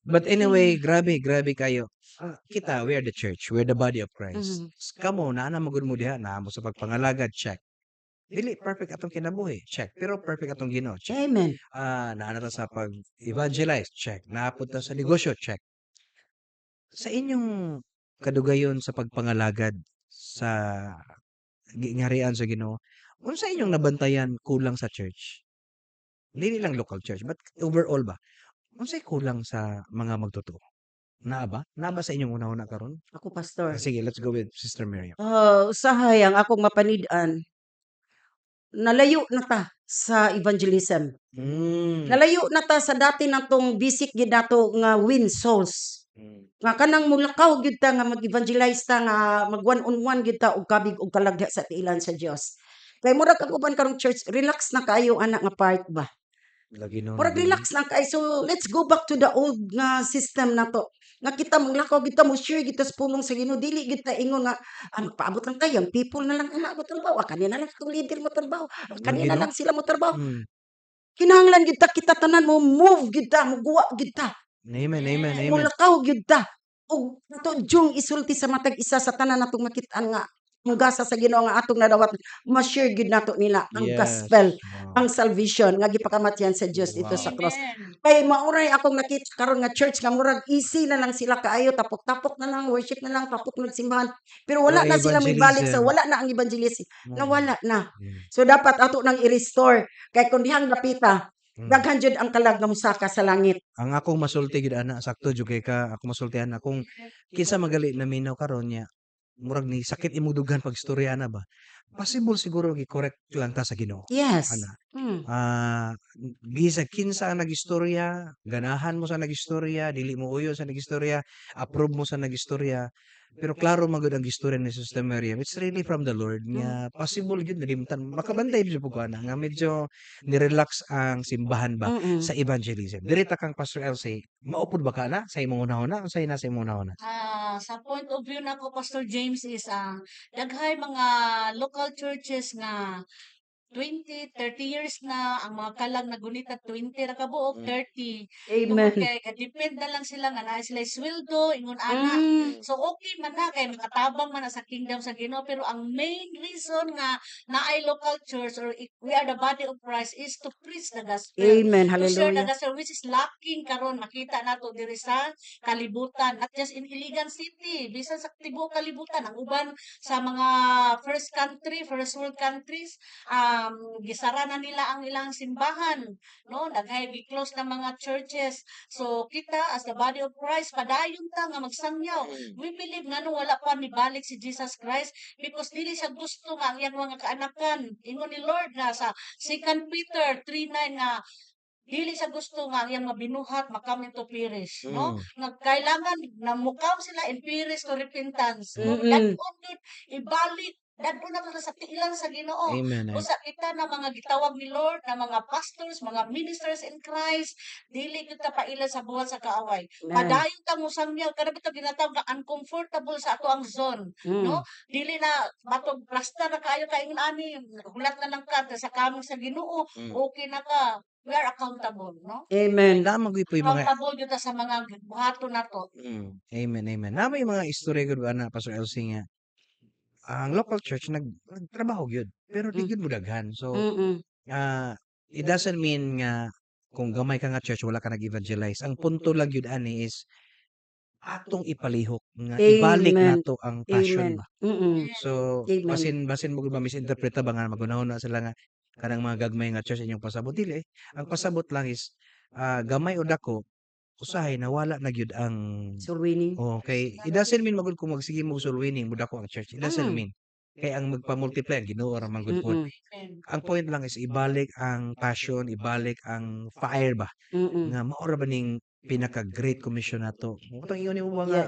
But anyway, grabe, grabe kayo. Ah, kita, we are the church, we are the body of Christ. Kamo naa na magud mo diha, naa mo sa pagpangalagad, check. Dili perfect atong kinabuhi, check. Pero perfect atong Ginoo, check. Amen. Ah, naa na ta sa pag-evangelize, check. Naa pud ta sa negosyo, check. Sa inyong kadugayon sa pagpangalagad sa gingharian sa Ginoo, unsa inyong nabantayan kulang sa church? Dili lang local church, but overall ba? Unsay kulang sa mga magtotoo? Naa ba? Naa ba sa inyong hunahuna karon? Ako, Pastor. Ah, sige, let's go with Sister Miriam. Oh, usahay ang akong mapanid-an. Nalayo na ta sa evangelism. Nalayo na ta sa dati natong basic gid nato nga win souls. Nga kanang mulakaw gyud ta nga mag-evangelize ta, nga mag one on one gyud ta og kabig og kalag diha sa tiilan sa Dios. Kay murag ang uban karong church, relax na kaayo ana nga part ba. Lagi, no. Murag Lagi. Relax lang kaayo. So let's go back to the old nga system nato. Nga kita maglakaw gyud ta, mo share gyud ta sa pulong sa Ginoo, dili gyud ta ingon nga ah, magpaabot lang tayo, ang people na lang ana mo trabaho, ah, kanina lang itong leader mo trabaho, ah, Lagi, kanina no? lang sila mo trabaho. Kinahanglan gyud ta kita tanan mo move gyud ta, moguwa gyud ta. Amen, amen, amen. Mulakaw gyud ta. Ug ato jung isulti sa matag isa sa tanan natong makit-an nga mugasa sa Ginoo nga atong nadawat, ma-share gyud nato nila ang gospel, ang salvation nga gipakamatyan sa Dios dito sa cross. Amen. Kay mao ray akong nakita karon nga church nga murag easy na lang sila kaayo, tapok-tapok na lang, worship na lang, tapok na simbahan. Pero wala Wala na sila mibalik sa evangelism. Wala na ang evangelism. Nawala na. So dapat ato nang i-restore kay kung dihang dapita, daghan jud ang kalag nga mosaka sa langit. Ang akong masulti gyud ana, sakto jud kay ka ako masultihan na kung kinsa magali naminaw karon niya, murag ni sakit imong dughan pag istorya ana ba. Possible siguro gi-correct lang ta sa Ginoo. Ana. Ah, bisag kinsa ang nagistorya, ganahan mo sa nagistorya, dili mo uyo sa nagistorya, approve mo sa nagistorya, pero klaro man gud ang gistorya ni Sister Miriam. It's really from the Lord nga possible gyud nalimtan. Makabantay jud pud ko ana nga medyo ni-relax ang simbahan ba sa evangelism. Diri ta kang Pastor Elsie, maupod ba ka na sa imong hunahuna? Unsay na sa imong hunahuna? Ah, sa point of view nako, Pastor James, is ang daghay mga local churches nga 20, 30 years na ang mga kalag nagunita, 20 ra kabuok, 30. Tungod Amen. kay ka-depend na lang sila nga naa sila sweldo ingon ana. So okay man na kay makatabang man na sa kingdom sa Ginoo, pero ang main reason nga naay local church or we are the body of Christ is to preach the gospel. Amen. To share the Hallelujah. gospel, which is lacking karon, makita nato diri sa kalibutan, not just in Iligan City, bisan sa tibuok kalibutan. Ang uban sa mga first country, first world countries, gisara na nila ang ilang simbahan, no? Daghay gi-close na mga churches. So kita as the body of Christ, padayon ta nga magsangyaw. We believe nga wala pa nibalik si Jesus Christ because dili siya gusto nga ang iyang mga kaanakan, ingon ni Lord nga sa 2 Peter 3:9 nga dili siya gusto nga ang iyang mabinuhat ma-come into perish, no? Nga kailangan na mukam sila in perish to repentance, no? Dad-on gyud, ibalik dad-on na to sa tiilan sa Ginoo. Amen. Amen. Usa kita na mga gitawag ni Lord na mga pastors, mga ministers in Christ, dili gyud ta paila sa buhat sa kaaway. Amen. Padayon ta mosangyaw kada bitaw ginatawag nga uncomfortable sa ato ang zone, no? Dili na matog plasta na kaayo ka ingon ani, hulat na lang ka sa kamong sa Ginoo, okay na ka. We are accountable, no? Amen. Naa man gyud po'y mga Accountable gyud ta sa mga buhaton nato. Amen, amen. Naa may mga istorya gyud ana, Pastor Elsie, nga ang local church nagtrabaho gyud pero di gyud modaghan. So it doesn't mean nga kung gamay ka nga church wala ka nag-evangelize. Ang punto lang gyud ani is atong ipalihok nga ibalik Amen. nato ang passion Amen. ba. So Amen. basin mo ba misinterpreta ba nga magunahon na sila nga kanang mga gagmay nga church inyong pasabot, dili eh. Ang pasabot lang is gamay o dako, usahay nawala na gyud ang Soul winning. Okay, it doesn't mean magud kung magsige mo soul winning modako ang church. It doesn't mean. Kay ang magpa-multiply ang Ginoo ra man gud pod. Amen. Ang point lang is ibalik ang passion, ibalik ang fire ba nga mao ra ba ning pinaka Great Commission nato. Katong ingon nimo ba nga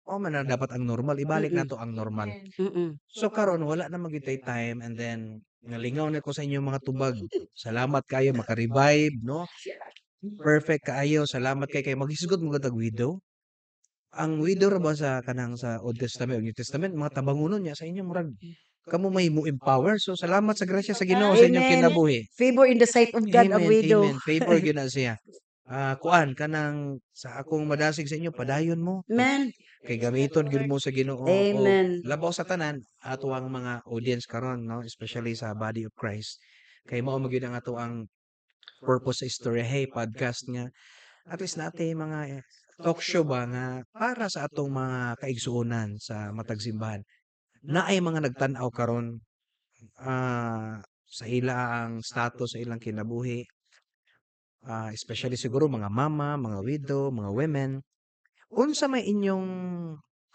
mao man na dapat ang normal, ibalik nato ang normal. Amen. So karon wala na man gyud tay time and then nalingaw na ko sa inyong mga tubag. Salamat kayo maka-revive, no? Perfect kaayo. Salamat kay maghisgot mo gud tag widow. Ang widow ra ba sa kanang sa Old Testament o New Testament, mga tabangunon niya sa inyo, murag kamo may mo empower. So salamat sa grasya sa Ginoo sa inyong Amen. kinabuhi. Favor in the sight of God ang Amen, widow. amen. Favor gyud na siya. Ah, kuan kanang sa akong madasig sa inyo, padayon mo. Amen. Kay gamiton gyud mo sa Ginoo. O Amen. labaw sa tanan ato ang mga audience karon, no, especially sa body of Christ. Kay mao man gyud ang ato ang purpose sa Istorya Hey podcast nga at least natin mga talk show ba nga para sa atong mga kaigsuonan sa matag simbahan. Naay mga nagtan-aw karon sa ila ang status sa ilang kinabuhi. Especially siguro mga mama, mga widow, mga women. Unsa may inyong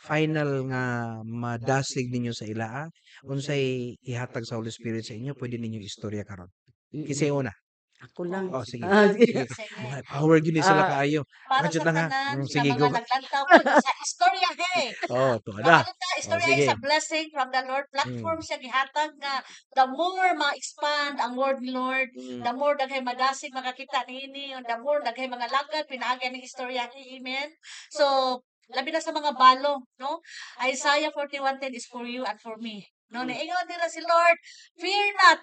final nga madasig ninyo sa ilaa? Unsay ihatag sa Holy Spirit sa inyo? Pwede ninyo istorya karon. Kinsay una? Ako lang. Oh, sige. Ah, sige. Sige. Sige. Mga power gyud ni sila Ah. kaayo. Para Medyo sa lang, ha. tanan sa Sige, mga go. naglantaw po sa istorya he. Oh, tuwa na. Kabalo ta, Oh, istorya sige. is a blessing from the Lord. Platform siya gihatag nga the more ma-expand ang word ni Lord, the more daghay madasig makakita niini, the more daghay mga lagad pinaagi ning istorya. Amen. So, labi na sa mga balo, no? Isaiah 41:10 is for you and for me. No, niingon nila si Lord, "Fear not,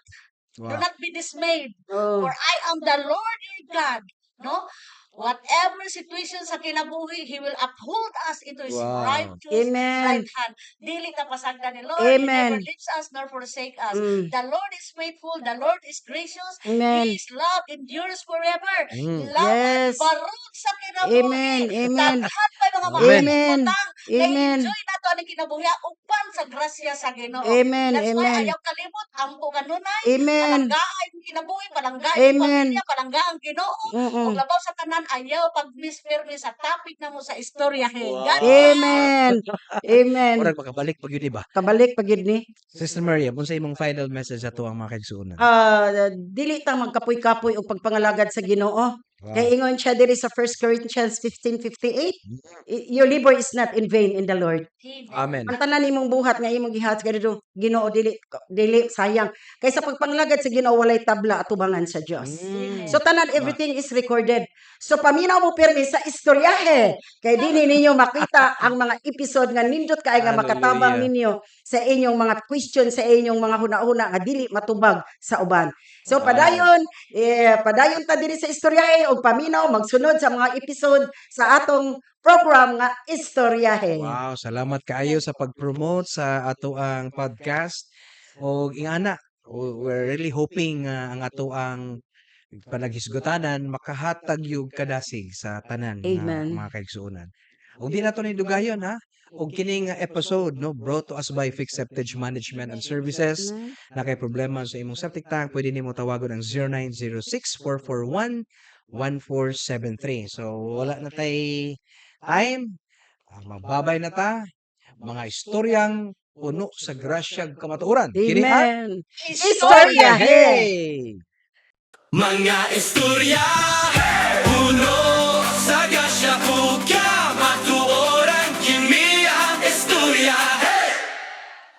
do not be dismayed, for I am the Lord your God." No? Whatever situation sa kinabuhi, He will uphold us into His righteous Amen. right hand. Dili ta pasagdan ni Lord. He Amen. never leaves us nor forsake us. The Lord is faithful. The Lord is gracious. Amen. His love endures forever. Laban barog sa kinabuhi. Amen. Amen. Daghan pa mga Amen. maayong Amen. butang na Amen. enjoy nato ang kinabuhi uban sa grasya sa Ginoo. Amen. That's why Amen. ayaw kalimot, ampo kanunay, Amen. palanggaa ang kinabuhi, palanggaa ang Amen. pamilya, palanggaa ang Ginoo. Ug labaw sa tanan, ayaw pag-miss sa topic namo sa istorya. Hey, God bless. Amen. Amen. Murag makabalik pa gyud ni ba? Kabalik pa gyud ni. Sister Maria, unsa imong final message ato ang mga kaigsuonan? Ah, dili ta magkapoy-kapoy og pagpangalagad sa Ginoo. Kay ingon siya diri sa 1 Corinthians 15:58, "Your labor is not in vain in the Lord." Amen. Ang tanan nimong buhat nga imong gihatag kadto Ginoo, dili dili sayang. Kay sa pagpangalagad sa Ginoo, walay tabla atubangan sa Dios. So tanan, everything is recorded. So paminaw mo pirmi sa istoryahe kay dinhi ninyo makita ang mga episode nga nindot kay nga makatabang Hallelujah. ninyo sa inyong mga question, sa inyong mga huna-huna nga dili matubag sa uban. So padayon eh, padayon ta diri sa istoryahe og paminaw magsunod sa mga episode sa atong program nga Istoryahe. Wow, salamat kaayo sa pag-promote sa ato ang podcast. Og ingana, we're really hoping nga ang ato ang panaghisgutanan makahatag yung kadasig sa tanan nga Amen. mga kaigsuonan. Ug di nato ni dugayon, ha. Og kining episode, no, brought to us by Fixed Septage Management and Services. Amen. Na kay problema sa imong septic tank, pwede nimo tawagon ang 0906 441 1473. So wala na tay time. Ah, magbabay na ta. Mga istoryang puno sa grasyag kamatuoran. Kini ang Amen. Istoryahe. Hey! Mga istorya, puno sa